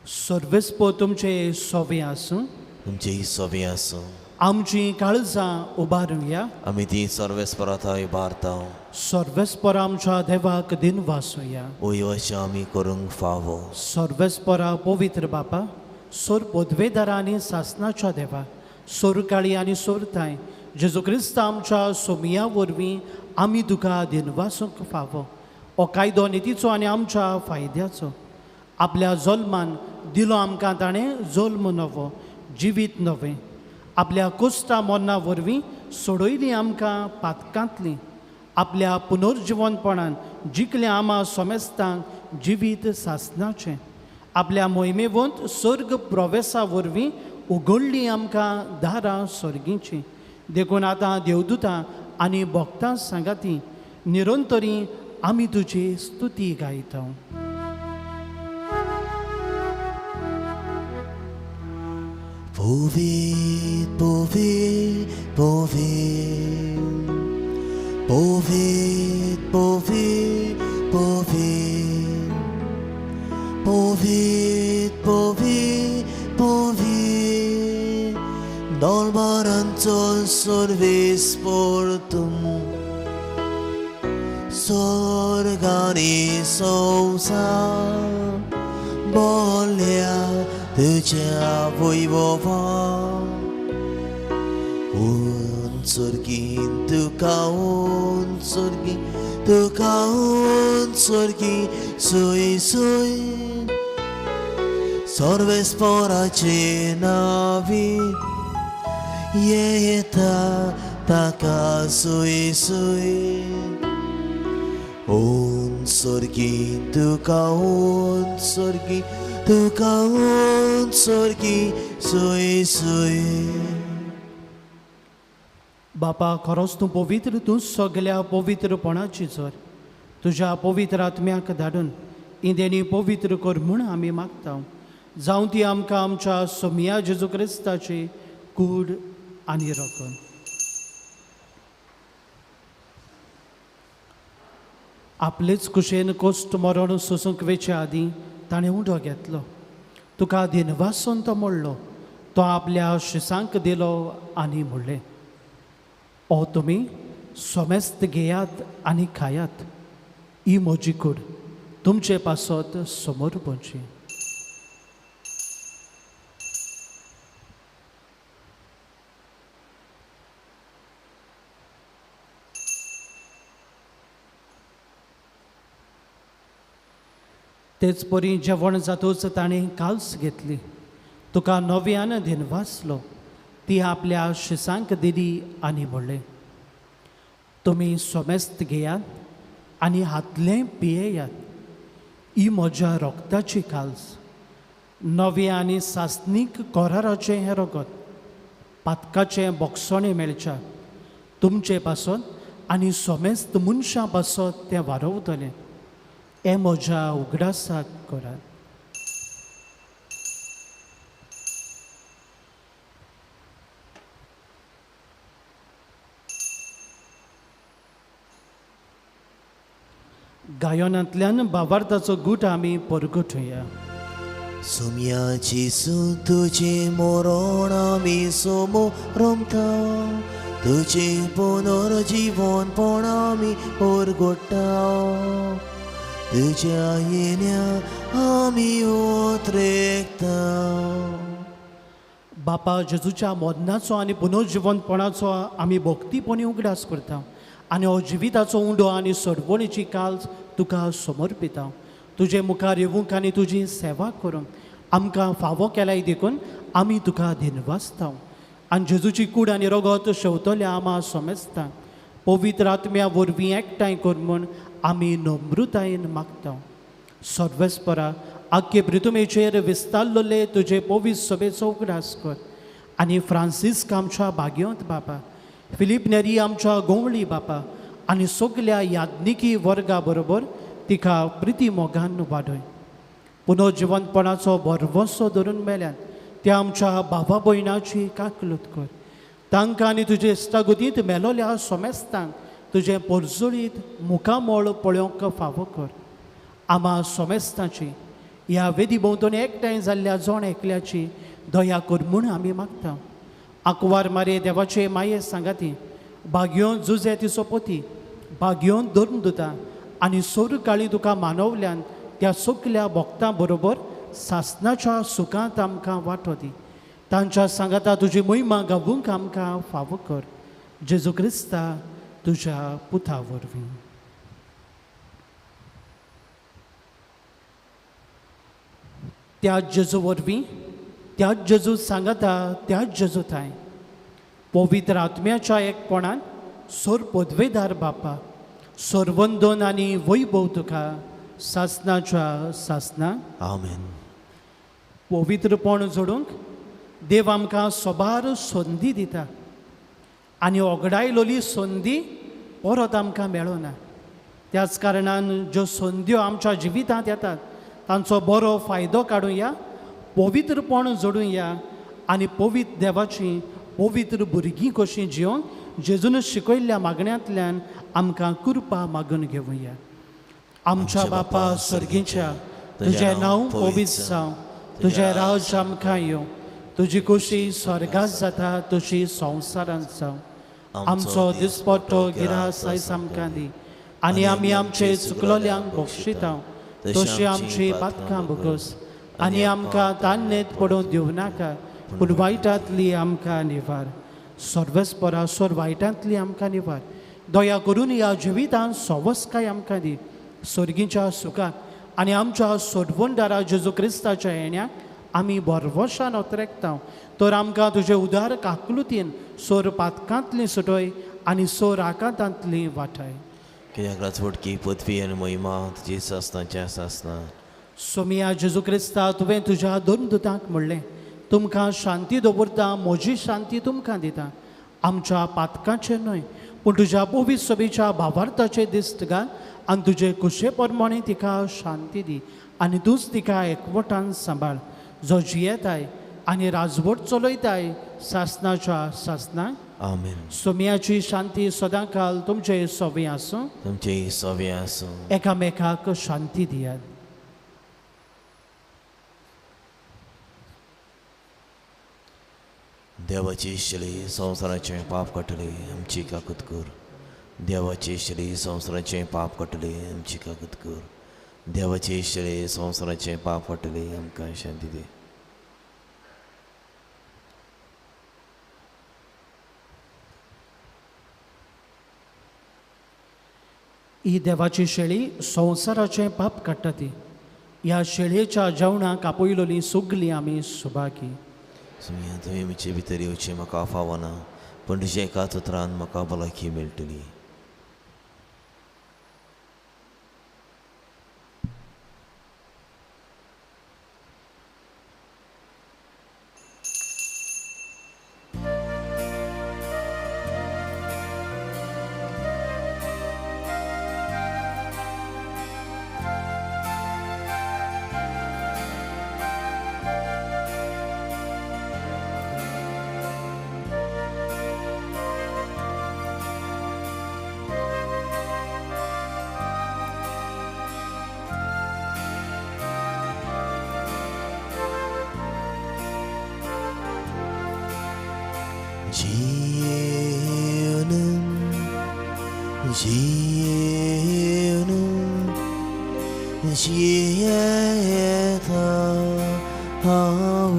सर्वेस्पोर तुमचे सोवे आसूं.
तुमचेय सोवे आसूं.
आमची काळजां उबारुया.
आमी ती सर्वेस्परा थंय उबारता.
सर्वेस्परा आमच्या देवाक दिनवासुया.
वय अशें आमी करूंक फावो.
सर्वेस्परा पवित्र बापा, सोर पदवेदारा आनी सासनाच्या देवा, सोरकाळी आनी सोरताय जेजू क्रिस्त आमच्या सोमिया वरवीं आमी तुका दिनवासूंक फावो. हो कायदो नितीचो आनी आमच्या फायद्याचो. आपल्या जल्मान दिलो आमकां ताणें जल्म नवो, जिवीत नवें. आपल्या कोश्टा मरणा वरवीं सोडयली आमकां पातकांतली. आपल्या पुनर्जिवनपणान जिखलें आमा सोमेस्तांक जिवीत सासनाचें. आपल्या मोहिमेवंत सर्ग प्रवेसा वरवीं उगडली आमकां दारां सर्गीचीं. देखून आतां देवदूतां आनी भक्तां सांगाती निरंतरी आमी तुजी स्तुती गायता.
पवित्र पवित्र पवित्र पवित्र पवित्र पवित्र पवित्र पवित्र दरबारांचो सर्वेस्पोर तूं स्वर्गानी संवसार बोले. मेलोल्या तुज्या वैभवान उत्सर्गीन तुका उत्सर्गी तुका उत्सर्गी सोय सोय सर्वेस्पराचे नावी येता ताका सोय सोय उत्सर्गी तुका उत्सर्गी तुका उत्सर्गी सोय सोय.
बापा खरोच तूं पवित्र, तूं सगल्या पवित्रपणाची जर तुज्या पवित्र आत्म्याक धाडून इंदेनी पवित्र कर म्हूण आमी मागता. जावं ती आमकां आमच्या सोमया जेजू क्रिस्ताची कूड आनी रकम. आपलेच कुशेन कोश्ट मरण सोसूंक वेचे आदीं ताणें उंडो घेतलो, तुका दिनवासून तो मोडलो, तो आपल्या शिसांक दिलो आनी म्हणलें, ओ तुमी सोमेस्त घेयात आनी खायात, ही म्हजी कूड तुमचे पासत समोर पोवची. तेच परी जेवण जातूच ताणें काल्स घेतली, तुका नव्यान दिनवासलो, ती आपल्या शिसांक दिली आनी म्हणलें, तुमी सोमेस्त घेयात आनी हातलें पियेयात, ही म्हज्या रोगताची काल्स, नव्या आनी सासणीक कराराचें हें रगत, पातकाचें बोगसणें मेळच्या तुमचे पासत आनी सोमेस्त मनशां पासत तें वारवतलें, हें म्हज्या उगडासाक करात. गायनांतल्यान बाबार्थाचो गूट आमी परगटुया.
सोम्याची तुजें मरण आमी सोमो रोमता, तुजें पुनर्जिवनपण आमी परगट्टा, तुज्या येण्या आमी उतरेकता.
बापा जेजूच्या मरणाचो आनी पुनर्जिवनपणाचो आमी भक्तीपणी उगडास करता आनी हो जिविताचो उंडो आनी सरवणीची काल्स तुका समर्पिता. तुजे मुखार येवंक आनी तुजी सेवा करूंक आमकां फावो केलाय देखून आमी तुका दिनवासता. आनी जेजूची कूड आनी रगत शेवतल्या आमा सोमेस्ता पवित्र आत्म्या वरवीं एकठांय कर म्हूण आमी नम्रतायेन मागता. सर्वेस्परा आख्खे प्रितुमेचेर विस्तारलेले तुजे पवित्र सभेचो उगडास कर आनी फ्रांसिस्क आमच्या भाग्योंत बापा, फिलीप नेरी आमच्या गोंवळी बापा आनी सगल्या याज्ञिकी वर्गा बरोबर तिका प्रिती मोगान वाडय. पुनर्जिवंतपणाचो भरवंसो धरून मेल्यान त्या आमच्या भावा भयणाची काकलूत कर, तांकां आनी तुजे इश्टागतींत मेलोल्या सोमेस्तांक तुजें पोरजोळीत मुखामळ पळोवंक फावो कर. आमा सोमेस्तांची ह्या वेदी भोंवतणी एकठांय जाल्ल्या जोण एकल्याची दया कर म्हूण आमी मागता. आंकवार मारे देवाचे माये सांगाती भाग्योन जुजे तिचो पोती भाग्योन धरून दिता आनी सोर काळी तुका मानवल्यान त्या सगल्या भक्तां बरोबर सासनाच्या सुखांत आमकां वांटो दी. तांच्या सांगाता तुजी महिमा गावूंक आमकां फावो कर. जेजू क्रिस्ता तुज्या पुता वरवीं. त्या जेजू वरवीं, त्याच जेजू सांगाता, त्याच जेजू थांय पवित्र आत्म्याच्या एकपणान सोर पदवेदार बापा सरवंदन आनी वैभव तुका सासनाच्या सासना.
आमेन.
पवित्रपण जोडूंक देव आमकां सोबार संदी दिता आनी ओगडायलोली संदी परत आमकां मेळना. त्याच कारणान ज्यो संद्यो आमच्या जिवितांत येतात तांचो बरो फायदो काडुया, पवित्रपण जोडुया आनी पवित्र देवाची पवित्र भुरगीं कशीं जिवंक जेजून शिकयल्ल्या मागण्यांतल्यान आमकां कृपा मागून घेवया. आमच्या बापा सर्गीच्या, तुजें नांव पवित्र जावं, तुजें राज आमकां येवं, तुजी खोशी स्वर्गात जाता तशी संवसारांत जावं. आमचो दिसपट्टो गिरास आयज आमकां दी आनी आमी आमचे चुकलोल्यांक बक्षिता तशी आमची पातकां भोगस आनी आमकां तान्नेत पडोवंक दिवं नाका, पूण वायटांतली आमकां निवार. सर्वेस्परा सोर वायटांतली आमकां निवार. दया करून ह्या जिवितांत सवस्काय आमकां दी, सर्गीच्या सुखाक आनी आमच्या सोडवणदारा जेजू क्रिस्ताच्या येण्याक आमी भरवशान अत्रेकता. तर आमकां तुजे उदार काकलुतीन सोर पातकांतली सुटय आनी सोर आकांतांतली वाटाय.
कित्याक राजवटकी पदवी आनी महिमा तुजी सासनाच्या सासना.
सोमिया जेजू क्रिस्ता, तुवें तुज्या दोन दुतांक म्हणलें, तुमकां शांती दवरता, म्हजी शांती तुमकां दिता. आमच्या पातकाचें न्हय पूण तुज्या पवित्र सभेच्या भावार्थाचें दिश्ट घाल आनी तुजे कुशे प्रमाणे तिका शांती दी आनी तूंच तिका एकवटान सांबाळ, जो जियेताय आनी राजवट चलयताय सासनाच्या सासनाक.
आमेन.
सोमियाची शांती सदांकाल तुमचे सोबी आसूं.
तुमचे सोबे आसूं.
एकामेकाक शांती दियात.
देवाची शली संवसाराचें पाप काडटली आमची काकूत कर. देवाची शली संवसाराचें पाप काडटली आमची काकूत कर. देवाची शली संवसाराचें पाप काडटली आमकां शांती दी.
ही देवाची शेळी संवसाराचें पाप काडटा ती. ह्या शेळयेच्या जेवणाक आपयलोली सगलीं आमी सुभागी.
सुमिया, तुवें म्हजे भितर येवचें म्हाका फावना, पूण तुज्या एकाच उतरान म्हाका भलायकी मेळटली. जीवन जीवन जियेता हांव.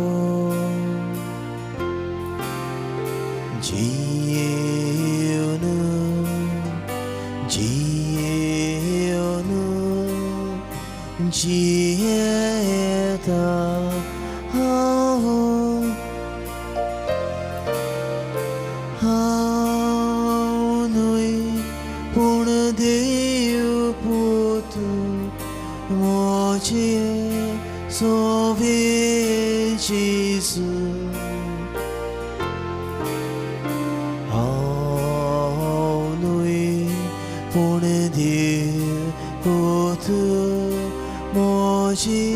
जीवन जीवन जियेता हांव. हांव न्हय पूण देव पूत म्हजे सोबे जेजू. हांव न्हय पूण देव पूत म्हजे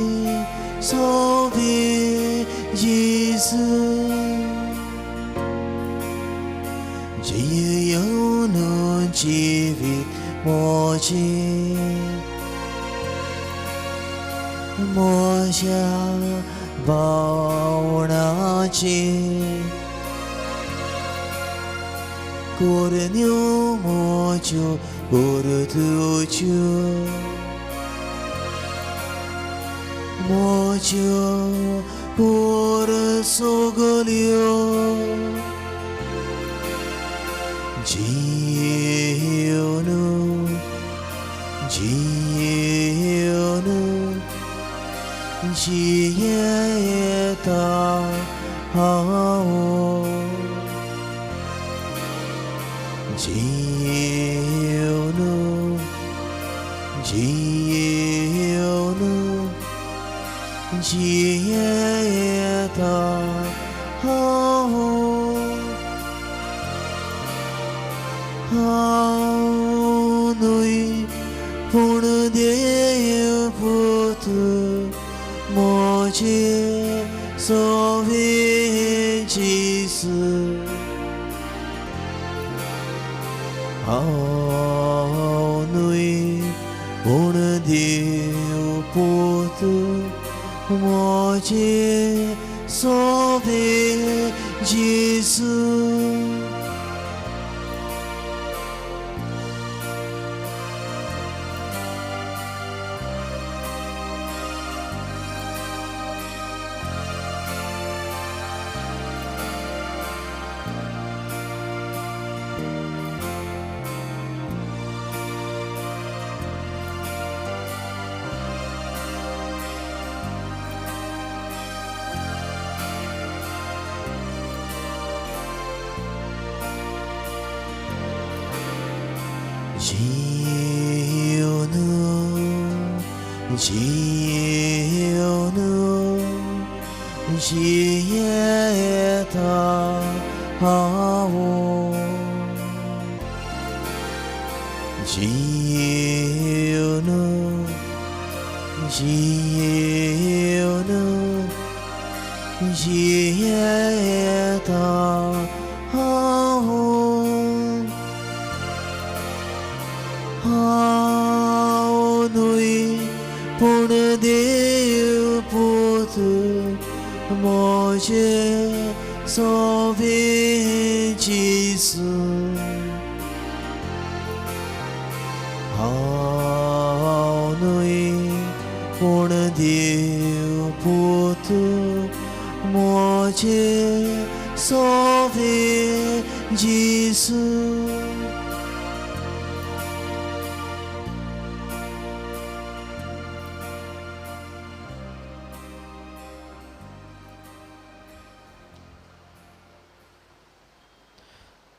सोबे जेजू. जीवन जीवित मोजे म्हज्या भावणाचे करण्यो म्हज्यो करतुच्यो म्हज्यो कर सगल्यो. जीवन जीवन जियेता हांव. जीवन जीवन जियेता हांव. हांव न्हय पूण देव पूत म्हजे सोबे जेजू. हांव न्हय पूण देव पूत म्हजे सोबे जेजू. जियोनु जियोनु जियेता हांव जियोनु जियोनु जियेता हांव हांव न्हय पूण देव पूत म्हजे सोबे जेजू हांव न्हय पूण देव पूत म्हजे सोबे जेजू.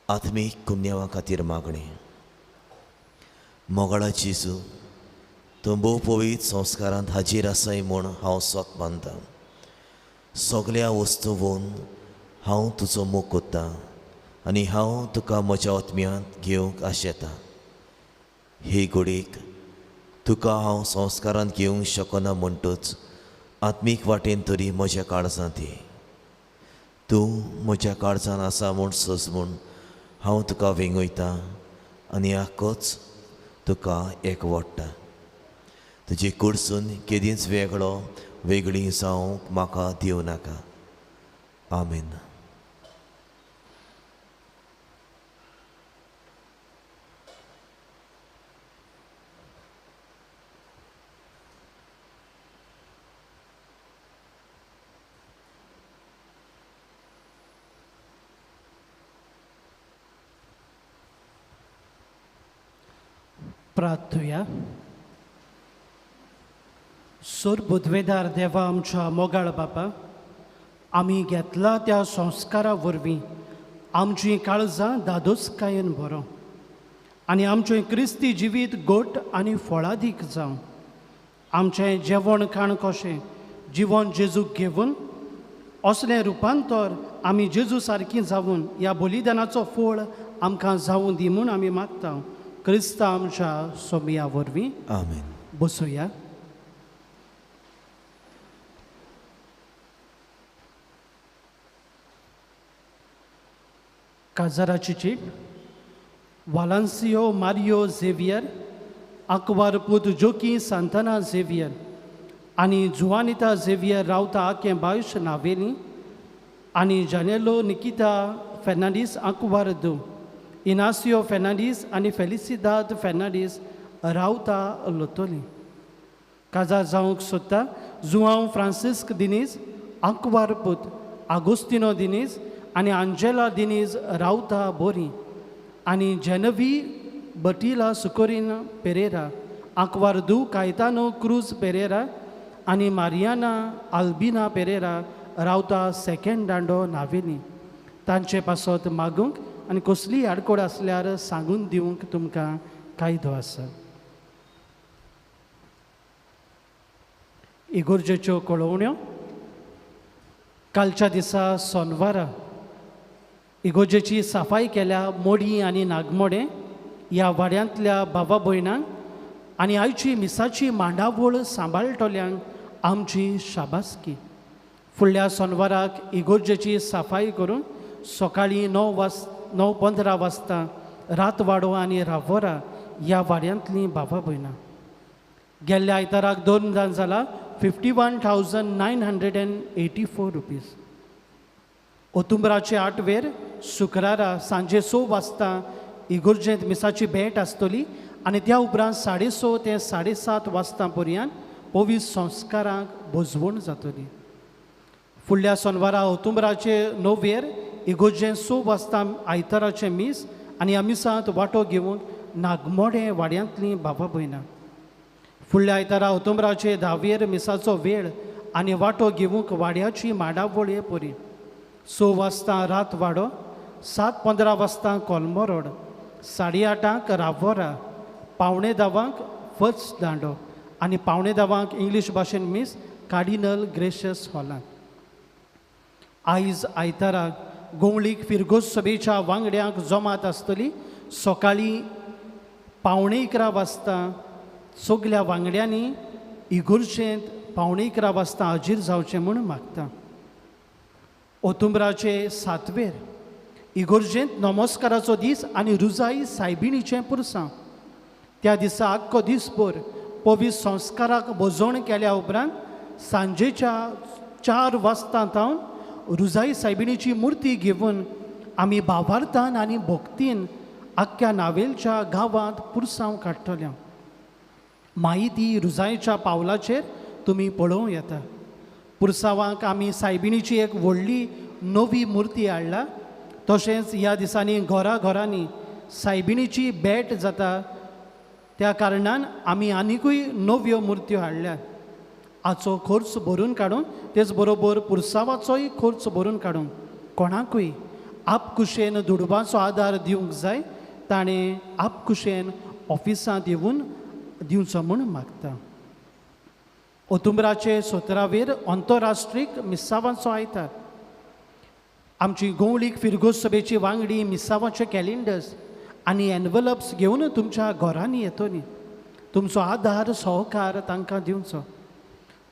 आत्मीक कुमन्यावा खातीर मागणी. मोगाळा जेजू, तूं भोव पवित्र संस्कारांत हाजीर आसाय म्हूण हांव स्वत मानता. सगल्या वस्तूवन हांव तुजो मोग कोत्तां आनी हांव तुका म्हज्या आत्म्यांत घेवंक आशेतां. हे घडयेक तुका हांव संस्कारांत घेवंक शकना म्हणटच आत्मीक वाटेन तरी म्हज्या काळजांत ये. तूं म्हज्या काळजान आसा म्हूण सज म्हूण हांव तुका वेंगयतां आनी आकोच तुका एकवडटा. तुजे कडसून केदींच वेगळो वेगळी जावंक म्हाका दिवं नाका. आमेन.
प्रार्थुया. सोर बुदवेदार देवा आमच्या मोगाळ बापा, आमी घेतला त्या संस्कारा वरवीं आमची काळजां दादोसकायेन बरो आनी आमचें क्रिस्ती जिवीत गोट आनी फळादीक जावं. आमचें जेवण खाण कशें जिवन जेजूक घेवन असलें रुपांतर आमी जेजू सारकी जावन ह्या बलिदानाचो फळ आमकां जावूं दी म्हूण आमी मागता. क्रिस्ता आमच्या सोमिया वरवीं.
आमेन.
बसुया. काजाराची चीट. वालांसियो मारियो झेवियर आकवार पूत जोकी सांताना झेवियर आनी जुवानिता झेवियर रावता आकें बायश नावेली आनी जानेलो निकिता फेर्नांडीस आकवार दो इनासियो फेर्नांडीस आनी फेलिसिदाद फेर्नांडीस रावता लोतोली. काजार जावंक सोदता जुआंव फ्रांसिस्क दिनीज आकवार पूत आगोस्तिनो दिनीज आनी आंजेला दिनीज रावता बोरी आनी जेनवी बटिला सुकोरीन पेरेरा आकवार दू कायतानो क्रूज पेरेरा आनी मारियाना आल्बिना पेरेरा रावता सेकेंड दांडो नावेली. तांचे पासत मागूंक आनी कसलीय आडकोड आसल्यार सांगून दिवंक तुमकां कायदो आसा. इगोर्जेच्यो कळोवण्यो. कालच्या दिसा सोनवारा इगोर्जेची सफाई केल्या मोडी आनी नागमोडे ह्या वाड्यांतल्या बाबा भयणांक आनी आयची मिसाची मांडावळ सांबाळटल्यांक आमची शाबासकी. फुडल्या सोनवाराक इगोर्जेची सफाई करून सकाळीं 9:15 वाजता रातवाडो आनी रावोरा ह्या वाड्यांतलीं बाबा भयणां. गेल्ल्या आयताराक 2 जाण जाला 51,984 रुपीज. ओतुंबराचे 8 वेर शुक्रारा सांजे 6 वाजता इगोर्जेंत मिसाची भेट आसतली आनी त्या उपरांत 6:30 ते 7:30 वाजता पर्यंत पवित्र संस्कारांक भोजवण जातली. फुडल्या सोनवारा ओतुंबराचे 9 वेर इगोर्जेंत 6 वाजता आयताराचें मीस आनी ह्या मिसांत वांटो घेवन नागमोडे वाड्यांतलीं बाबा भयणां. फुडल्या आयतारा ओतुंबराचे 10 वेर मिसाचो वेळ आनी वांटो घेवंक वाड्याची मांडावळ हे परी 6 वाजता रात वाडो, 7:15 वाजता कोलमोरोड, 8:30 रावोरा 9:45 फर्स्ट दांडो आनी 9:45 इंग्लीश भाशेन मीस कार्डिनल ग्रेशियस हॉलांत. आयज आयताराक गोंवळीक फिरगोज सभेच्या वांगड्यांक जमात आसतली. सकाळीं 10:45 वाजता सगल्या वांगड्यांनी इगुर्जेंत 10:45 वाजता हाजीर जावचें म्हूण मागता. ओतुंबराचे 7वेर इगुर्जेंत नमस्काराचो दीस आनी रुजाई सायबिणीचें पुरसांव. त्या दिसा आख्खो दीसभर पवित्र संस्काराक भोजवण केल्या उपरांत सांजेच्या 4 वाजता तावन रुजाई सायबिणीची मुर्ती घेवन आमी भावार्थान आनी भक्तीन आख्ख्या नावेलच्या गांवांत पुरसांव काडटले. म्हायती रुजायच्या पावलाचेर तुमी पळोवं येता. पुरसांवाक आमी सायबिणीची एक व्हडली नवी मुर्ती हाडला. तशेंच ह्या दिसांनी घरा घरांनी सायबिणीची भेट जाता, त्या कारणान आमी आनिकूय नव्यो मुर्त्यो हाडल्यात. हाचो खर्च भरून काडून तेच बरोबर पुरसावाचोय खर्च भरून काडून कोणाकूय आपकुशेन दुडवाचो आदार दिवंक जाय ताणें आपकुशेन ऑफिसांत येवन दिवचो म्हूण मागता. ओतुंबराचे 17वेर अंतरराष्ट्रीय मिसावांचो आयतार. आमची गोंवळीक फिरगोज सभेची वांगडी मिसावाचे कॅलेंडर्स आनी एनवलप्स घेवन तुमच्या घरांनी येतली. तुमचो आदार सहकार तांकां दिवचो.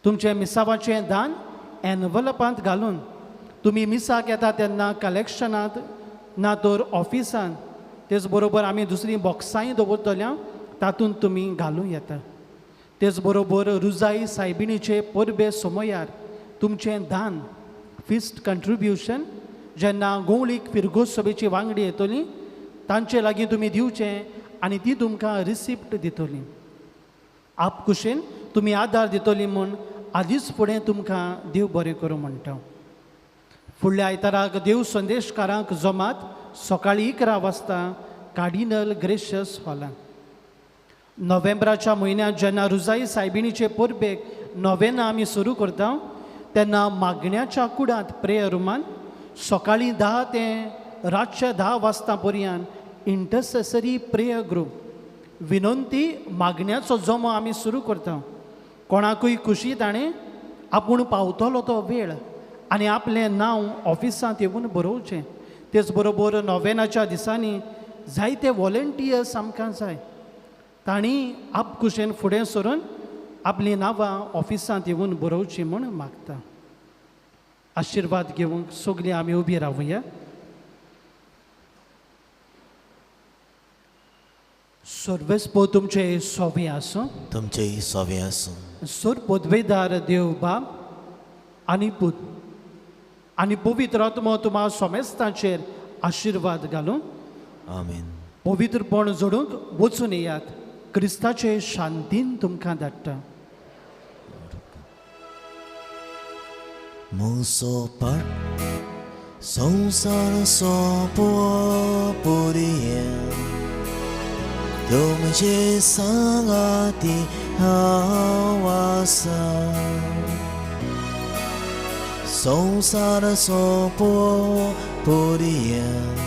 तुमचें मिसावाचें दान एनवलपांत घालून तुमी मिसाक येता तेन्ना कलेक्शनांत ना तर ऑफिसांत, तेच बरोबर आमी दुसरीं बॉक्सांय दवरतल्या तातूंत तुमी घालूं येता. तेच बरोबर रुजाई सायबिणीचे परबे समयार तुमचें दान फिस्ट कंट्रिब्युशन जेन्ना गोंवळीक फिरगोज सभेची वांगडी येतली तांचे लागीं तुमी दिवचें आनी ती तुमकां रिसिप्ट दितली. आपकुशेन तुमी आदार दितली म्हूण आदींच फुडें तुमकां देव बरें करूं म्हणटा. फुडल्या आयताराक देव संदेशकारांक जमात सकाळीं 11 वाजता कार्डिनल ग्रेशियस हॉलांत. नोव्हेंबराच्या म्हयन्यांत जेन्ना रुजाई सायबिणीचे परबेक नोवेना आमी सुरू करता तेन्ना मागण्याच्या कुडांत प्रेयर रुमान सकाळीं 10 ते रातच्या 10 वाजता पर्यंत इंटरसेसरी प्रेयर ग्रूप विनंती मागण्याचो जमो आमी सुरू करता. कोणाकूय खुशी ताणें आपूण पावतलो तो वेळ आनी आपलें नांव ऑफिसांत येवन बरोवचें. तेच बरोबर नोवेनाच्या दिसांनी जायते वॉलंटियर्स आमकां जाय, तांणी आपकुशेन फुडें सरून आपलीं नांवां ऑफिसांत येवन बरोवचीं म्हूण मागता. आशिर्वाद घेवंक सगळीं आमी उबी रावया. सर्वेस्पो तुमचे सोवे आसूं,
तुमचेय सोवे आसूं.
सोर पदवेदार देव बाप आनी पूत आनी पवित्र आत्मो तुमा सोमेस्तांचेर आशिर्वाद घालूं.
आमेन.
पवित्रपण जोडूंक वचून येयात. क्रिस्ताचे शांतीन तुमकां धाडटा.
म्हजो पाट संवसार सोंपो पर्यंत तुमचे सांगाती हांव आसा. संवसार सोंपो पर्यंत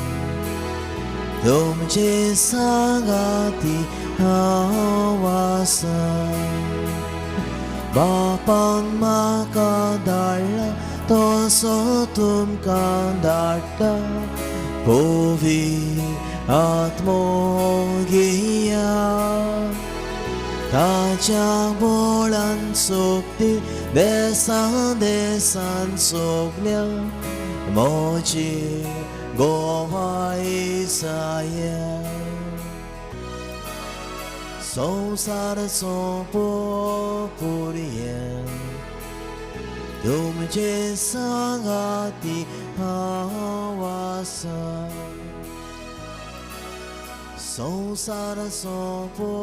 तुमचे सांगाती हांव आसा. बापान म्हाका धाडला तसो तुमकां धाडटा. पवित्र आत्मो घेया ताच्या बोळान सोगली देसान देसान सोगल्या म्हजी गोवाय साया. संवसार सोंपो पर्यंत तुमचे सांगाती हांव आसा. संवसार सोंपो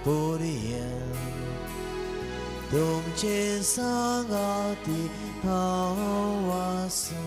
पर्यंत तुमचे सांगाती हांव आसा.